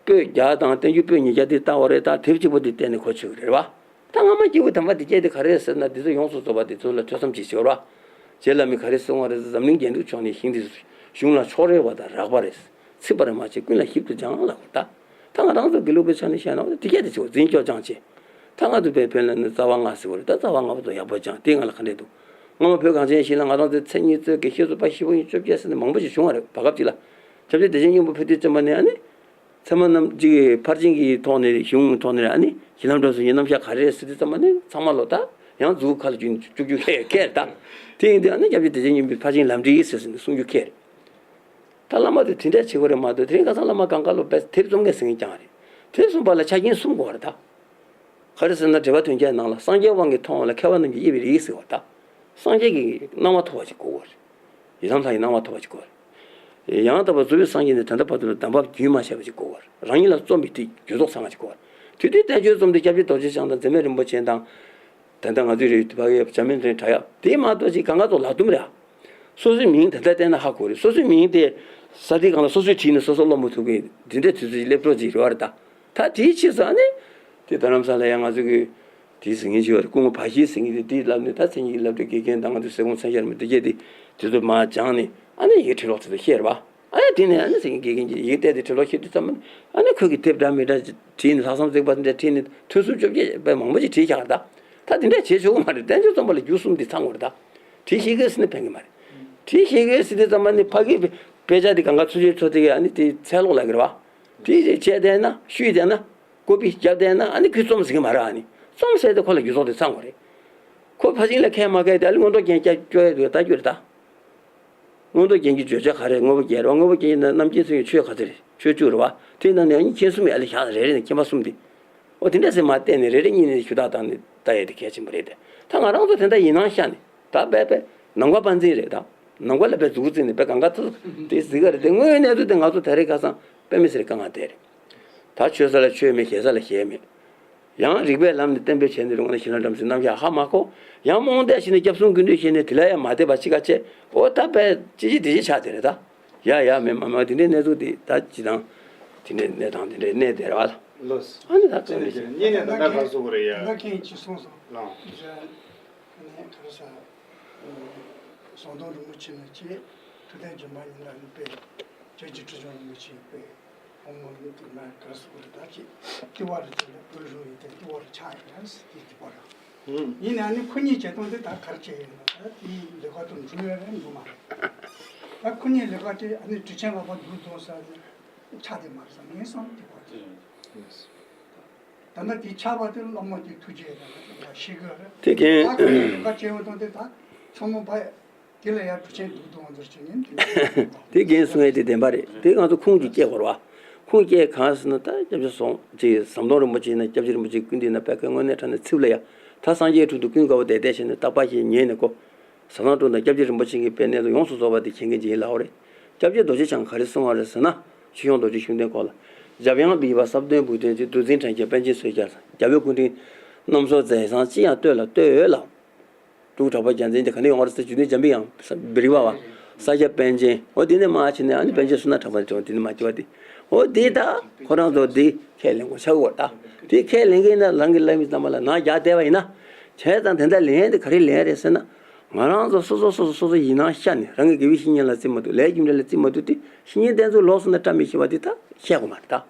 པོད་བརྒྱ་དང་བསྟན་བཅོས་པོད་ཉིས་བརྒྱ་དེ་ལྟ་བ་རེད། ད་དེབ་གཅིག་པོ་དེ་བལྟས་ནས་གོ་ཆོད་ཀྱི་རེད་བ། ད་སྔ་མ་སྐྱེས་བུ་དམ་པ་དེ་སྐད་དེ་ག་རེ་ཟེར་ན་དེ་ཚོ་ཡོངས་སུ་རྫོགས་པ་དེ་ཚོ་ལ་ཐོས་བསམ་བྱེད་ཤོར་བ། རྗེ་བླ་མས་ག་རེ་གསུང་བ་རེད། འཛམ་གླིང་རྒྱན་དུ་མཆོག་ནི་ཞིང་འདི་གཞུང་ལ་ཕྱོགས་རེ་བ་དང་རགས་པ་རེད། ཚིག་པར་མ་བྱེད་ཀུན་ལ་ཞིབ་ཏུ་སྦྱང་ལ་གོ་ད། ད་ང་རང་ཚོ་དགེ་ལུགས་པའི་ཆ་ནས་བཤད་ན་དེ་སྐད་དེ་ཆེ་བ་འཛིན་སྐྱོར་སྦྱང་བྱེད། ད་ང་ཚོ་བོད་བོད་ལ་ནི་རྩ་བ་ལྔ་ཟེར་བ་རེད། ད་རྩ་བ་ལྔ་པོ་ཚོ་ཡག་པོ་སྦྱང་དེ་ང་ལ་ག་འདྲས་འདུག་སྔ་མ་བོད་གངས་ཅན་ཞིང་ལ་ང་རང་ཚོའི་མཚན་ཉིད་རྩོད་དགེ་ཤེས་ཚོ་པ་ཞི་བ་ཡིན་བཅོ་བརྒྱད་ཟེར་ནས་མང་པོ་ཞིག་བྱུང་བ་རེད། བར་སྐབས་ཅིག་ལ་སྐྱབས་རྗེ་བདེ་ཆེན་སྙིང་པོ་ཕུལ་དུས་ཙམ་པ་ནས་ཨ་ནི། ཚད་མ་རྣམས་ཀྱི་ཕར་ཕྱིན་གྱི་ཐོག་ནས་གཞུང་ཐོག་ནས་ཨ་ནི་གཞི་ལམ་འགྲོ་སོང་ཡིན་རྣམ་གཞག་ག་རེ་རེད་ཟེར་དུས་ཙམ་པ་ནི་ཚང་མ་ལོ་ད་ཡང་མཛུབ་ཁ་ལ་རྒྱུན་བཅུག་རྒྱུ་ཁེལ་ཁེལ་ད། དེ་ཡིན་དུས་ཨ་ནི་སྐྱབས་རྗེ་བདེ་ཆེན་སྙིང་པོའི་ཕར་ཕྱིན་ལམ་འབྲས་ཟེར་ཟིན་གསུང་རྒྱུ་ཁེལ། ད་བླ་མ་དེ་དེ་འདྲ་བྱེད་དགོས་རེད་མ་གཏོགས་དེ་རིང་ཁ་སང་བླ་མ་གང་ག་ལོ་བས་དེབ་རྩོམ་མཁན་ཟེར་མཁན་ཀྱང་རེད། དེ་གསུངས་པ་ལ་ཆ་རྐྱེན་གསུམ་དགོས་རེད་ད། ག་རེ་ཟེར་ན་འགྲེལ་པ་དོན་རྒྱན་ནང་ལ་སངས་རྒྱས་དབང་གིས་མཐོང་བ་ལ་མཁས་པ་རྣམས་ཀྱིས་དབྱེ་བའི་རིགས་ཟེར་བ་ད། སངས་རྒྱས་ཀྱི་སྣང་བ་ཐོབ་པ་ཅིག་དགོས་པ་རེད། ཡི་དམ་ལྷ་ཡི་སྣང་བ་ཐོབ་པ་ཅིག་དགོས་པ་རེད། ཡང་དག་པར་རྫོགས་པའི་སངས་རྒྱས་ནི་ད་ལྟ་བར་དུ་ལ་གདམས་པ་རྒྱུན་མ་ཆད་པ་ཅིག་དགོས་པ་རེད། རང་ཉིད་ལ་རྩོམ་པའི་དེ་རྒྱུ་ཚོགས་ཚང་བ་ཅིག་དགོས་པ་རེད། དེ་དུས་བསྟན་བཅོས་རྩོམ་དེ་སྐྱབས་རྗེ་རྡོ་རྗེ་འཆང་དང་འཛད་མེད་རིན་པོ་ཆེ་དང་། ད་ལྟ་ང་ཚོའི་ཡུལ་དུ་ཕ་གིའི་བྱ་མེད་འདྲེན་དྲ་ཡག་དེ་མ་གཏོགས་ཅིག་གང་ག་ཚོ་ལག་དུམ་རེད། སོ་སོའི་མིང་དེ་འདྲ་བསྟན་ན་ཧ་གོ་རེད། སོ་སོའི་མིང་དེ་ས་དེ་གང་ལ་སོ་སོས་བྲིས་ནས་སོ་སོ་ཀློག་མི་ཐུབ་མཁན་འདི་འདྲའི་དུས་ཚོད་ཀྱི་སླེབས་གྲོགས་ཅིག་རེད་བ་རེད་ད། ད་དེའི་ཕྱིས་སུ་ཨ་ནི། དེ་རྡ་རམ་ས་ལ་ཡང་ང་ཚོ་གི་དེའི་ཟིན་གྱི་ཞུ་བ་རེད། སྐུ་ངོ་བ་ཞིའི་ཟིན་གྱི་དེ་དེའི་ལབ་ནས་ད་མཚན་ཉིད་ཀྱི་བསླབ་གྲྭའི་དགེ་རྒན་དང་ང་ཚོའི་ཟས་ཀོང་མཚན་ཤར་མི་འདི་གྱད་དེ་དེ་ཚོ་མ་སྦྱངས་ནས་ཨ་ནི་ཡི་གེ་བྲིས་ལོག་ཚོད་དུ་བཤད་རེད་བ། ཨ་ནི་དེ་ནས་ཨ་ནི་ཟིན་གྱི་དགེ་རྒན་གྱིས་ཡི་གེ་བལྟས་ཏེ་བྲིས་ལོག་བཤད་དུས་ཙམ་ཨ་ནི་ཁོས་ཀྱི་དེབ་འདྲ་མི་འདྲ་བྲིས་ནས་ལྷག་བསམ་གཟིགས་པ་འདྲ་བྲིས་ནས་ཐོན་སུམ་བཅོ་བརྒྱད་པའི་མང་པོ་ཅིག་བྲིས་བཞག་རེད་ད། ད་དེ་འདྲ་བྱེད་ཆོག་གི་མ་རེད། བསྟན་བཅོས་རྩོམ་པ་ལ་རྒྱུ་གསུམ་དེ་ཚང་དགོས་རེད་ད། བྲིས་ཤེས་གི་ཟེར་ནས་ཕན་གི་མ་རེད། བྲིས་ཤེས་གི་ཟེར་དུས་ཙམ་ཨ་ནི་ཕ་གི་དཔེ་ཆ་དེ་གང་ག་ཚུར་ཤེས་ཚོ་དེ་གི་ཨ་ནི་དེ་ཚད་ལོག་ལ་གི་རེད་བ། དེ་བྱས་བསྡད་ན་བཤུས་བསྡད་ན། ཀོ་པི་བརྒྱབ་བསྡད་ན་ཨ་ནི་ཁོས་རྩོམ་ཟིན་གི་མ་རེད། ཨ་ནི་རྩོམ་ཟེར་དེ་ཁོ་ལ་རྒྱུ་ཚོགས་དེ་ཚང་དགོས་རེད། ཁོ་ཕ་ཤིང་ལ་ཁས་མ་ཁས་དེ་ཨ་ནི་མངོན་རྟོགས་རྒྱན་སྐྱབས་སྐྱོ་ཡ་དུ་ལྟ་རྒྱུ་རེད་ད། མངོན་རྟོགས་རྒྱན་གྱི་བརྗོད་བྱ་ག་རེ། དངོས་པོ་བརྒྱད་རེད་བ། དངོས་པོ་བརྒྱད་ཀྱི་ནང་རྣམ་མཁྱེན་སེམས་ཀྱི་ཆོས་ག་ཚོད་རེད། ཆོས་བཅུ་རེད་བ། དེའི་ནང་ནས་ཨ་ནི་མཁྱེན་གསུམ་ཡ་ལ་བཞག་རེ་རེ་ནས་མཁྱེན་པ་གསུམ་དེ། ཨོ་དེ་འདྲ་ཟེར་མ་བལྟས་ནས་རེ་རེ་གཉིས་ནས་ཞུ་དག་བཏང་ནས་ལྟ་ཡ་དེ་གལ་ཆེན་པོ་རེད་དེ། ད་ང་རང་ཚོ་དེ་འདྲ་ཡིན་ནང་ཤ་ནས་ད་དཔེ་དཔེ་ནམ་མཁའ་དཔལ་འཛིན་རེད་ད། ནམ་མཁའ་ལ་དཔེ་མཛུབ་བཙུགས་ནས་དཔེ་གང་ག་ཚོད་དེ་གཟིགས་ག་རེད་དེ། དངོས་ཡོད་གནས་ཚུལ་དེ་ང་ཚོ་ད་རེས་ཁ་སང་དཔེ་མི་སྲིད་དཀའ་ངལ་དེ་རེད། ད་ཆོས་ས་ལ་ཆོས་མེད། ཞེ་ས་ལ་ཞེ་མེད། ཡང་རིགས་པའི་ལམ་ནས་གཏན་འབེབས་བྱས་ནས་རུང་ན་ཞི་ལྷ་བྲམ་ཟེ་རྣམ་གཞག་ཧ་མ་གོ། ཡང་རྨོངས་དད་བྱས་ནས་སྐྱབས་གསུམ་ཀུན་འདུས་བྱས་ནས་དེ་ལ་ཡང་མ་དད་པ་ཅི་ག་བྱས། འོ་ད་དཔེ་ཅི་ཅི་དེ་ཅི་ཆགས་དེ་རེད་ད། ཡ་ཡ་མེད་མ་མ་དེ་འདྲའི་གནས་ཚུལ་དེ་ད་ཅི་དང་། དེ་འདྲའི་གནས་དང་དེ་འདྲའི་གནས་དེ་རེད་བ། ལོས། ཨ་ནི་ད་ཅི་ནས་ཅི་ནས་གཉིས་ནས་ད་ལྟ་ག་སོ་གོ་རེད་ཡ། ད་མཁན་ཅི་གསུངས་སོང་། ལགས། ཨ་ནི་ག་རེ་ཟ། ཟམ་གདོང་རིན་པོ་ཆེ་ནས་ཅི། ཐུགས་བསྟན་རྗེས་མ་ཡིན་ལ་ནི་དཔེ། རྒྱལ་གྱི་ཁྲི་སྲོང་རིན་པོ་ཆེའི་དཔེ། ཨོཾ་མ་ཎི་དུ་མ་ག་སུ་གུ་རུ་ད་ཅི། ཏི་བ་རུ་ཅི་ལ་བོད་རུ་ཡི་དེ་ཏི་བ་རུ་ཆགས་ཡོད་རེད་ཟེར་ཏི་ཏི་བ་རུ། ཡིན་ན་ནི་ཁོ་གཉིས་བྱེད་སྟངས་དེ་ད་གར་བྱས་ཡོད་ན་ད་དེའི་ལས་ཀ་དུ་འགྲོ་ཡོད་རེད་འགྲོ་མ་རེད། ད་ཁོ་གཉིས་ལས་ཀ་དེ་ཨ་ནི་དྲི་ཆེན་ལག་པ་འདུག་འདུག་ཟེར་ནས་ཆགས་དེ་མ་རེད་བསམ་ངས་བསམ་ཏི་བ་རུ། ད་ལྟ་དེ་ཆགས་པ་དེ་བླ་མ་དེ་ཐུགས་རྗེ་ཡོད་ན་ད་ཤེས་གི་རེད། དེ་གན། ད་ཁོ་གཉིས་ལས་ཀ་བྱས་ཡོད་སྟངས་དེ་ད་ཚང་མ་བ། དེ་ལ་ཡང་གྲུ་ཆེན་འདུག་འདུག་འདིར་བྱེད་ཉན་དེ། དེ་རྒན་གསུང་ཡས་དེ་བདེན་པ་རེད། དེ་ང་ཚོ་ཁུངས་ཀྱིས་སྐྱེལ་དགོས་རེད་བ། ཁུངས་སྐྱེལ་གང་ཟེར་ན་ད་སྐྱབས་རྗེ་སོང་ཅིག་ཟམ་གདོང་རིན་པོ་ཆེ་ཡིན་ན་སྐྱབས་རྗེ་རིན་པོ་ཆེ་ཀུན་འདུས་ན་པད་ཁའི་དངོས་གནས་དྲང་གནས་ཚིག་ལ་ཡ། ད་སངས་རྒྱས་དྲུང་དུ་ཀུན་དགའ་བོ་བསྡད་བསྡད་བྱས་ནས་རྟག་པ་ཞིག་ཉལ་ནས་གོ། ཟམ་གདོང་དྲུང་དང་སྐྱབས་རྗེ་རིན་པོ་ཆེ་གི་པའི་གནས་ལ་ཡོངས་སུ་རྫོགས་པ་དེ་མཁྱེན་མཁན་ཅིག་ཡིན་ལབ་པ་རེད། སྐྱབས་རྗེ་རྡོ་རྗེ་འཆང་ག་རེ་གསུང་བ་རེད་ཟེར་ན། ཆོས་སྐྱོང་རྡོ་རྗེ་ཤུགས་ལྡན་སྐོར་ལ། འཇམ་དབྱངས་པའི་བ་ཟབ་དོན་བུ་སྟོན་ཅིག་གདུགས་འཛིན་དྲན་བརྒྱ་པཎ་ཆེན་བསོད་རྒྱལ་ལ། རྒྱལ་བའི་སྐུ་དྲིན། རྣམ་གསུམ་མཛད་བཟང་ཅི་ཡང་བསྟོད་ལ་བསྟོད་འོས་ལ། འབྲུག་གྲགས་པ་རྒྱལ་མཚན་དེ་ག་ནས་ཡོང་བ་རེད་ཟེར་རྒྱུ་ནི་འཇམ་པའི་དབྱངས་བི་རི་བ་བ། ས་སྐྱ་པཎ་ཆེན་འོ་དེ་ནས་མ་ཕྱིན་ནས་ཨ་ནི་པཎ་ཆེན་བསོད་ནམས་གྲགས་པ་དེ་དེ་ནས་མ་སྐྱེ་བ་དེ། འོ་དེ་ད་ཁོ་རང་ཚོ་དེ་ཁས་ལེན་དགོས་ཆགས་ཡོད་ད། དེ་ཁས་ལེན་མཁན་ན་རང་གི་བླ་མའི་བླ་མ་ལ་ནང་རྒྱག་བསྡད་པ་ཡིན་ན། བྱས་ཙང་དེ་འདྲ་ལེན་དེ་ག་རེ་ལེན་རེད་ཟེར་ན། ང་རང་ཚོ་སོ་སོ་སོ་སོ་སོ་སོ་ཡིན་ནང་ཤ་ནས་རང་གི་དགེ་བའི་བཤེས་གཉེན་ལ་བརྩི་མ་ཐུབ། ལས་རྒྱུ་འབྲས་ལ་བརྩི་མ་ཐུབ་དེ་བཤེས་གཉེན་བསྟེན་ཚུལ་ལོག་སོང་ན་བཀྲ་མི་ཤིས་པ་དེ་ད་བཤད་དགོས་མ་རེད་ད།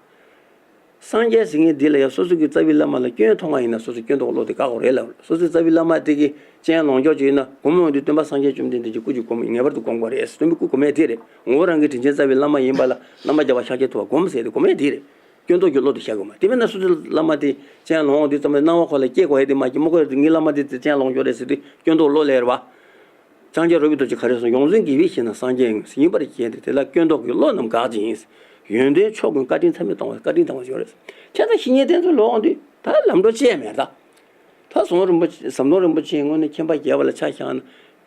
སངས་རྒྱས་ཟེར་མཁན་འདི་ལ་ཡང་སོ་སོ་གི་རྩ་བའི་བླ་མ་ལ་སྐྱོན་མཐོང་བ་ཡིན་ན་སོ་སོ་སྐྱོན་འདོགས་བློ་དེ་བཀག་དགོས་རེད་ལབ། སོ་སོའི་རྩ་བའི་བླ་མ་དེ་གི་སྤྱན་ལོངས་སྤྱོད་ཅིག་ཡིན་ན་སྒོམ་འོང་དུས་སྟོན་པ་སངས་རྒྱས་བཅོམ་ལྡན་འདས་ཀྱི་སྐུ་གཅིག་སྒོམ་ངེས་པར་དུ་སྒོམ་དགོས་རེད། སྟོན་པའི་སྐུ་སྒོམ་ཡས་དེ་རེད། ངོ་བོ་རང་གི་དྲིན་ཅན་རྩ་བའི་བླ་མ་ཡིན་པ་ལ་རྣམ་པར་རྒྱལ་བ་ཤཱཀྱ་ཐུབ་པ་སྒོམ་ཟེར་དེ་སྒོམ་ཡས་དེ་རེད། སྐྱོན་འདོགས་ཀྱི་བློ་དེ་བཤད་དགོས་མ་རེད། དེ་མིན་ན་སོ་སོའི་བླ་མ་དེ་སྤྱན་ལོངས་འོང་དུས་ཙམ་པ་སྣང་བ་ཁོ་ལ་སྐྱེ་དགོས་ཡས་དེ་མ་སྐྱེ་མ་དགོས་ཡས་དེ་ངའི་བླ་མ་དེ་དེ་སྤྱན་ལོངས་སྤྱོད་རེད་ཟེར་དུས་སྐྱོན་འདོགས་བློ་ལས་རེད་བ། ཕྱག་རྒྱ་རོལ་པའི་རྡོ་རྗེ་ག་རེ་གསུངས། ཡོངས་འཛིན་དགེ་བའི་བཤེས་གཉེན་སངས་རྒྱས་ཡིན། ཡིན་པར་བཞེད་དེ་དེ་ལ་སྐྱོན་འདོགས་ཀྱི་བློ་རྣམས་དགག་བྱེད་ཡིན། ཡོན་ཏན་མཆོག་ཀུན་བཀའ་དྲིན་ཚད་མེད་གཏོང་བ། བཀའ་དྲིན་དང་བ་ཞོར་རེད། ཁྱེད་ཚོ་བཤེས་གཉེན་བསྟེན་ཚུལ་ལོག་འོང་དུས་ད་ལམ་འགྲོ་ཅི་ཡང་མེད་ད། ད་ཟམ་གདོང་རིན་པོ་ཆེ་ཟམ་གདོང་རིན་པོ་ཆེའི་དངོས་གནས་ཁྱིམ་པ་རྒྱས་པ་ལ་ཆ་བཞག་ན།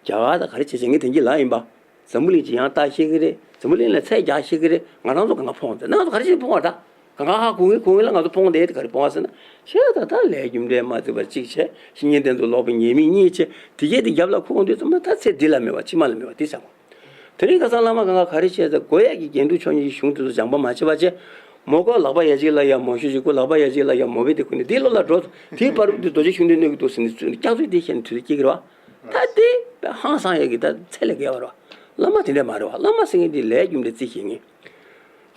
རྒྱ་གར་དང་ག་རེ་བྱེད་བྱེད་ངས་དེང་གི་ལ་ཡིན་པ། འཛམ་བུ་གླིང་ཅིག་ཡང་ལྟ་ཤེས་ཀྱི་རེད། འཛམ་བུ་གླིང་ལ་ཚད་རྒྱག་ཤེས་ཀྱི་རེད། ང་རང་ཚོ་གང་ག་ཕོངས་ཏེ་ང་ཚོ་ག་རེ་བྱེད་ཕོངས་པ་ད། གང་ག་ཧ་གོ་ངེས་གོ་ངེས་ལ་ང་ཚོ་ཕོངས་ཏེ་དེ་ག་རེ་ཕོངས་པ་ཟེར་ན། ཤེས་ད་ད་ལས་རྒྱུ་འབྲས་མ་བརྩིས་པ་གཅིག་བྱས་བཤེས་གཉེན་དེ་ཚོ་ལོག་པའི་ཉེས་དམིགས་གཉིས་བྱས་དེ་གས་དེ་རྒྱབ་ལ་ཁུག་འོང་དུས་ཙམ་ན་ད་ཚེ་འདི་ལ་མེད་པ་ཕྱི་མ་ལ་མེད་པ་དེ་ཆགས་དགོས། དེ་རིང་ཁ་སང་བླ་མ་གང་ག་ག་རེ་བྱས་ཟེར་གོ་ཡ་གི་རྒྱན་དྲུག་མཆོག་གཉིས་ཀྱི་གཞུང་དེ་ཚོ་སྦྱང་པ་མ་བྱས་པ་བྱས། མོ་ཁོ་ལག་པ་ཡ་གཅིག་ལ་ཡ་མོ་ཤོད་ཅིག་ཁོ་ལག་པ་ཡ་གཅིག་ལ་ཡ་མོ་བེ་དེ་ཁུ་ནས་དེའི་ལོ་ལ་འགྲོ། དེའི་བར་དུ་རྡོ་རྗེ་ཤུགས་ལྡན་གནོད་ཀྱི་འདུག་ཟེར་ནས་ཚུར་སྐྱག་རྫུན་དེ་བཤད་ནས་དུས་ཚོད་སྐྱེལ་གི་རེད་བ། ད་དེ་ཧང་སང་ཡ་གི་ད་ཚད་ལས་བརྒལ་བ་རེད་བ། བླ་མ་དེ་འདྲ་མ་རེད་བ། བླ་མ་ཟེར་མཁན་དེ་ལས་རྒྱུ་འབྲས་རྩིས་ཤེས་མཁན།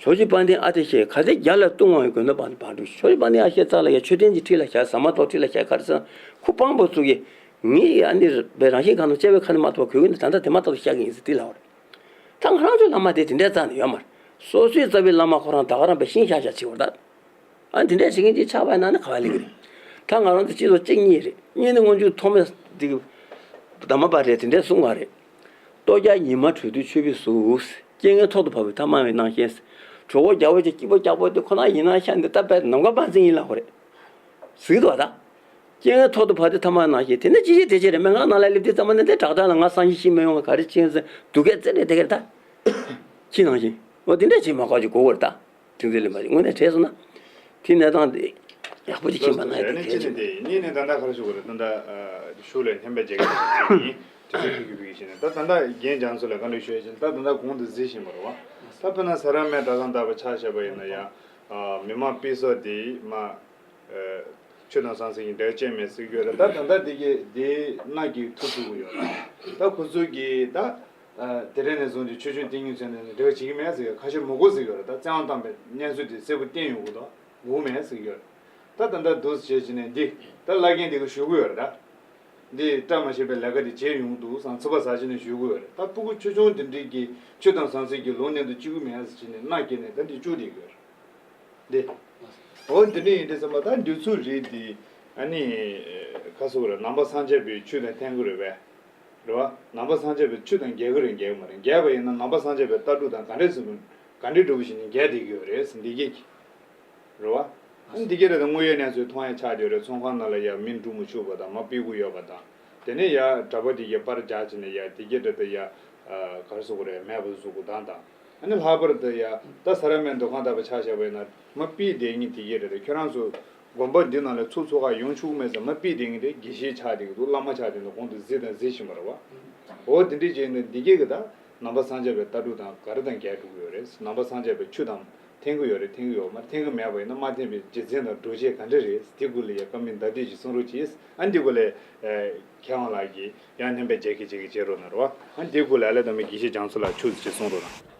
ཇོ་བོ་རྗེ་དཔལ་ལྡན་ཨ་ཏི་ཤས་ག་ཚད་རྒྱ་ལ་བཏུང་བའི་དགོན་པ་བང་བང་སྒྲུབ། ཇོ་བོ་རྗེ་དཔལ་ལྡན་ཨ་ཤས་རྩ་ལ་ཡ་མཆོད་རྟེན་གྱི་འཁྲིས་ལ་བཞག་ཟ་མ་ཏོག་འཁྲིས་ལ་བཞག་ག་རེ་ཟེར་ན་ཁོ་དཔང་པོ་བཙུགས་ཀྱི། ངས་ཡ་ནི་རང་བཞིན་གང་དང་བཅས་པའི་ཁ་ནས་མ་གཏོགས་གོས་གོས་ནི་ད་ལྟ་དེ་མ་གཏོགས་བཞག་གི་ཡིན་ཟེར་དེ་ལབ་པ་རེད། ད་ང་རང་ཚོའི་བླ་མ་དེ་དེ་འདྲའི་རྩ་ནས་ཡོད་མ་རེད། སོ་སོའི་རྩ་བའི་བླ་མ་ཁོ་རང་ད་ག་རང་པའི་ཤིང་ཤ་ཤ་བྱེད་བར་ད། ཨ་དེ་འདྲའི་བྱེད་མཁན་ཅིག་ཆགས་པ་ཡིན་ན་ནི་ག་བ་ལེགས་རེད། ད་ང་རང་ཚོ་སྤྱི་ཚོགས་གཅིག་གཉིས་རེད། གཉིས་ནི་སྔོན་འཇུག་ཐོག་མའི་དེ་གི་དྷརྨ་པ་རེད། དེ་འདྲས་གསུང་བ་རེད། ལྟོ་རྒྱག་ཉི་མ་དྲོས་དུས་ཆུ་བོའི་གཟུགས། རྐྱེན་ངན་ཐོག་ཏུ་བབས་པའི་ཐ་མལ་པའི་སྣང་ཞེན། གྲོད་ཁོག་རྒྱགས་པ་ཅིག་སྐྱིད་པོ་རྒྱགས་པོ་དེ་ཁོ་ན་ཡིན་ན་ཤ་འདི་ད་པའི་ནམ་མཁའ་དཔལ་འཛིན་ཡིན་ལ་ཧོ་རེད། ཟིག་ཏུ་བ་ད། རྐྱེན་ངན་ཐོག་ཏུ་བབས་ཏེ་ཐ་མལ་སྣང་ཞེན་དེ་ནི་ཅི་ཞིག་དེ་ཅི་རེད། མི་ང་ནང་ལ་སླེབས་དུས་ཙམ་པ་ནི་འདི་དྲག་དྲག་ལ་ང་སང་ཞིག་ཤི་མི་ཡོང་བ་ག་རེ་ཅན་ཟེར་སྡུག་སྐད་བཙལ་ནས་དེ་གར་ད། ཁྱི་ནང་བཞིན་འོ་དེ་འདྲ་བྱེད་མ་དགོས་ཀྱི་གོ་བར་ད། དེང་ཚེ་ལས་མ་བྱེད་དངོས་གནས་དྲས་སོང་ན། དེ་གནས་སྟངས་དེ་ཡག་པོ་ཅིག་ཕྱིན་པ་ན་དེ་གལ་ཆེ། དེ་གཉིས་ནས་ད་ལྟ་ག་རེ་ཞུ་དགོས་རེད། ད་ལྟ་ཤུགས་ལས་ལྷན་པའི་རྒྱལ་ཁབ་ཅིག་ཡིན་དེ་ཚོ་ཕུལ་གྱི་ཕུལ་གྱི་ཞིག་ནས་ད་ད་ལྟ་རྒན་རྒྱ་མཚོ་ལ་ག་འདྲ་ཞུ་ཡ་ཅིག་ད་ད་ལྟ་གོང་དུ་གཟིགས་བཞིན་པ་རེད་བ། ད་དཔེར་ན་ས་རཱ་མའི་གྲྭ་ཚང་ལྟ་བུ་ཆ་བཞག་པ་ཡིན་ན་ཡང་མི་མང་དཔེ་བཟོ་དེ་མ། ཆོས་དང་ཟང་ཟིང་གི་འབྲེལ་བ་ཅན་མེད་ཟེར་གྱི་ཡོད་རེད། ད་ད་ལྟ་དེ་གའི་དེའི་སྣ་གིས་ཐུག་ཐུག་གི་ཡོད་རེད། ད་ཁོ་ཚོ་གིས་ད་དེ་རིང་ནས་བཟུང་སྟེ་ཆོས་སྐྱོང་ཏིང་ངེ་འཛིན་ནས་འབྲེལ་བ་བྱེད་ཀྱི་མེད་ཟེར་གྱི་ཁ་ཤས་མི་དགོས་ཟེར་གྱི་ཡོད་རེད། ད་བཙན་དབང་བཏང་པའི་གནས་ཚུལ་དེ་གསལ་པོ་བསྟན་ཡོང་གི་འདུག་དགོས་མེད་ཟེར་གྱི་ཡོད་རེད། ད་ད་ལྟ་འདུག་བྱས་བྱས་ནས་འདི་ད་བླ་རྒན་དེ་ག་ཞུ་གི་ཡོད་རེད་ད། འདི་བཀྲ་མ་ཤིས་པའི་ལས་ཀ་དེ་བྱས་ཡོང་འདུག་བསམ་ཚིག་པ་ཟ་བྱས་ནས་ཞུ་གི་ཡོད་རེད། ད་སྤུ་གུ་ཆུང་ཆུང་དེ་འདྲས་ཀྱིས་ཆོས་དང་ཟང་ཟིང་གི་ལུང་བསྟན་དུ་བཅུག་གི་མེད་ཟེར་བྱས་ནས་མནའ་སྐྱེལ་ནས་ད་འདི་བཅུག་བསྡད་ཀྱི་ཡོད་རེད། འདི། འོ་འདི་འདྲ་ཡིན་དུས་ཙམ་པ་ད་འདི་ཚོ་རིགས་འདི་ཨ་ནི་ཁ་སོ་རེད། ནང་པ་སངས་རྒྱས་པའི་ཆོས་དང་མཐུན་གི་རེད་པས། རེད་བ། ནང་པ་སངས་རྒྱས་པའི་ཆོས་དང་འགལ་གི་རེད་འགལ་གི་མ་རེད། འགལ་བ་ཡིན་ན་ནང་པ་སངས་རྒྱས་པའི་ལྟ་གྲུབ་དང་ག་འདྲས་ཟེར་ག་འདྲས་འདྲ་བོ་ཞིག་ནས་འགལ་བསྡད་ཀྱི་ཡོད་རེད་ཟེར་འདི་སྐད་ཀྱི། རེད་བ། ཨ་ནི་འདི་སྐད་རེད་ད་དངོས་ཡོད་གནས་ཚུལ་མཐོང་ཡ་ཆགས་བསྡད་ཡོད་རེད། ཚོང་ཁང་ནང་ལ་ཡ་མི་འགྲོ་མི་ཆོག་པ་དང་མ་ཕུད་གི་ཡོད་པ་དང་། དེ་ནས་ཡ་གྲྭ་པ་དེ་གའི་པར་རྒྱག་བྱས་ནས་ཡ་དེ་སྐད་རེད་ད་ཡ། ག་རེ་ཟེར་དགོས་རེད། མེད་པ་བཟོ་དགོས་དང་དང་། ཨ་ནི་ལྷག་པར་དུ་ཡ་ད་ས་རཱ་མའི་འདུ་ཁང་ལྟ་བུ་ཆ་བཞག་པ་ཡིན་ན་མ་ཕུད་བསྡད་མཁན་དེ་གའི་རེད་དེ་ཁྱོད་རང་ཚོ་དགོན་པ་འདི་ནང་ལ་ཚུགས་ཚུགས་ཁ་ཡོང་ཆོག་གི་མེད་ཟེར་མ་ཕུད་བསྡད་མཁན་དེ་དགེ་བཤེས་ཆགས་བསྡད་ཀྱི་འདུག་བླ་མ་ཆགས་བསྡད་འདུག་གོང་དུ་གཟིགས་དང་གཟིགས་བཞིན་པ་རེད་བ། འོ་དེ་འདྲས་བྱས་ནས་འདི་གའི་གི་ད་ནང་པ་སངས་རྒྱས་པའི་ལྟ་གྲུབ་དང་ག་རེ་དང་འགལ་འགྲོ་གི་ཡོད་རེད། ནང་པ་སངས་རྒྱས་པའི་ཆོས་དང་མཐུན་གི་ཡོད་རེད་མཐུན་གི་ཡོད་མ་རེད། མཐུན་གི་མེད་པ་ཡིན་ན་མ་མཐུན་པའི་རྒྱུ་མཚན་དང་སྒྲུབ་བྱེད་ག་འདྲ་རེད་དེ་སྐོར་ལ་ཡ་བཀའ་མོལ་ཟླ་བསྡུས་ཤིག་གསུང་རོགས་གྱིས། ཨ་འདི་སྐོར་ལ་མཁས་དབང་ལགས་ཀྱིས་ཡང་སྙན་པའི་རྒྱ་ཁྱི་ཅིག་གི་བྱེད་རོགས་གནང་རོགས། ཨ་འདི་སྐོར་ལ་ཨ་ལས་དང་མི་དགེ་བཤེས་རྒྱ་མཚོ་ལགས་ཆོས་ཅིག་གསུང་རོགས་གནང་།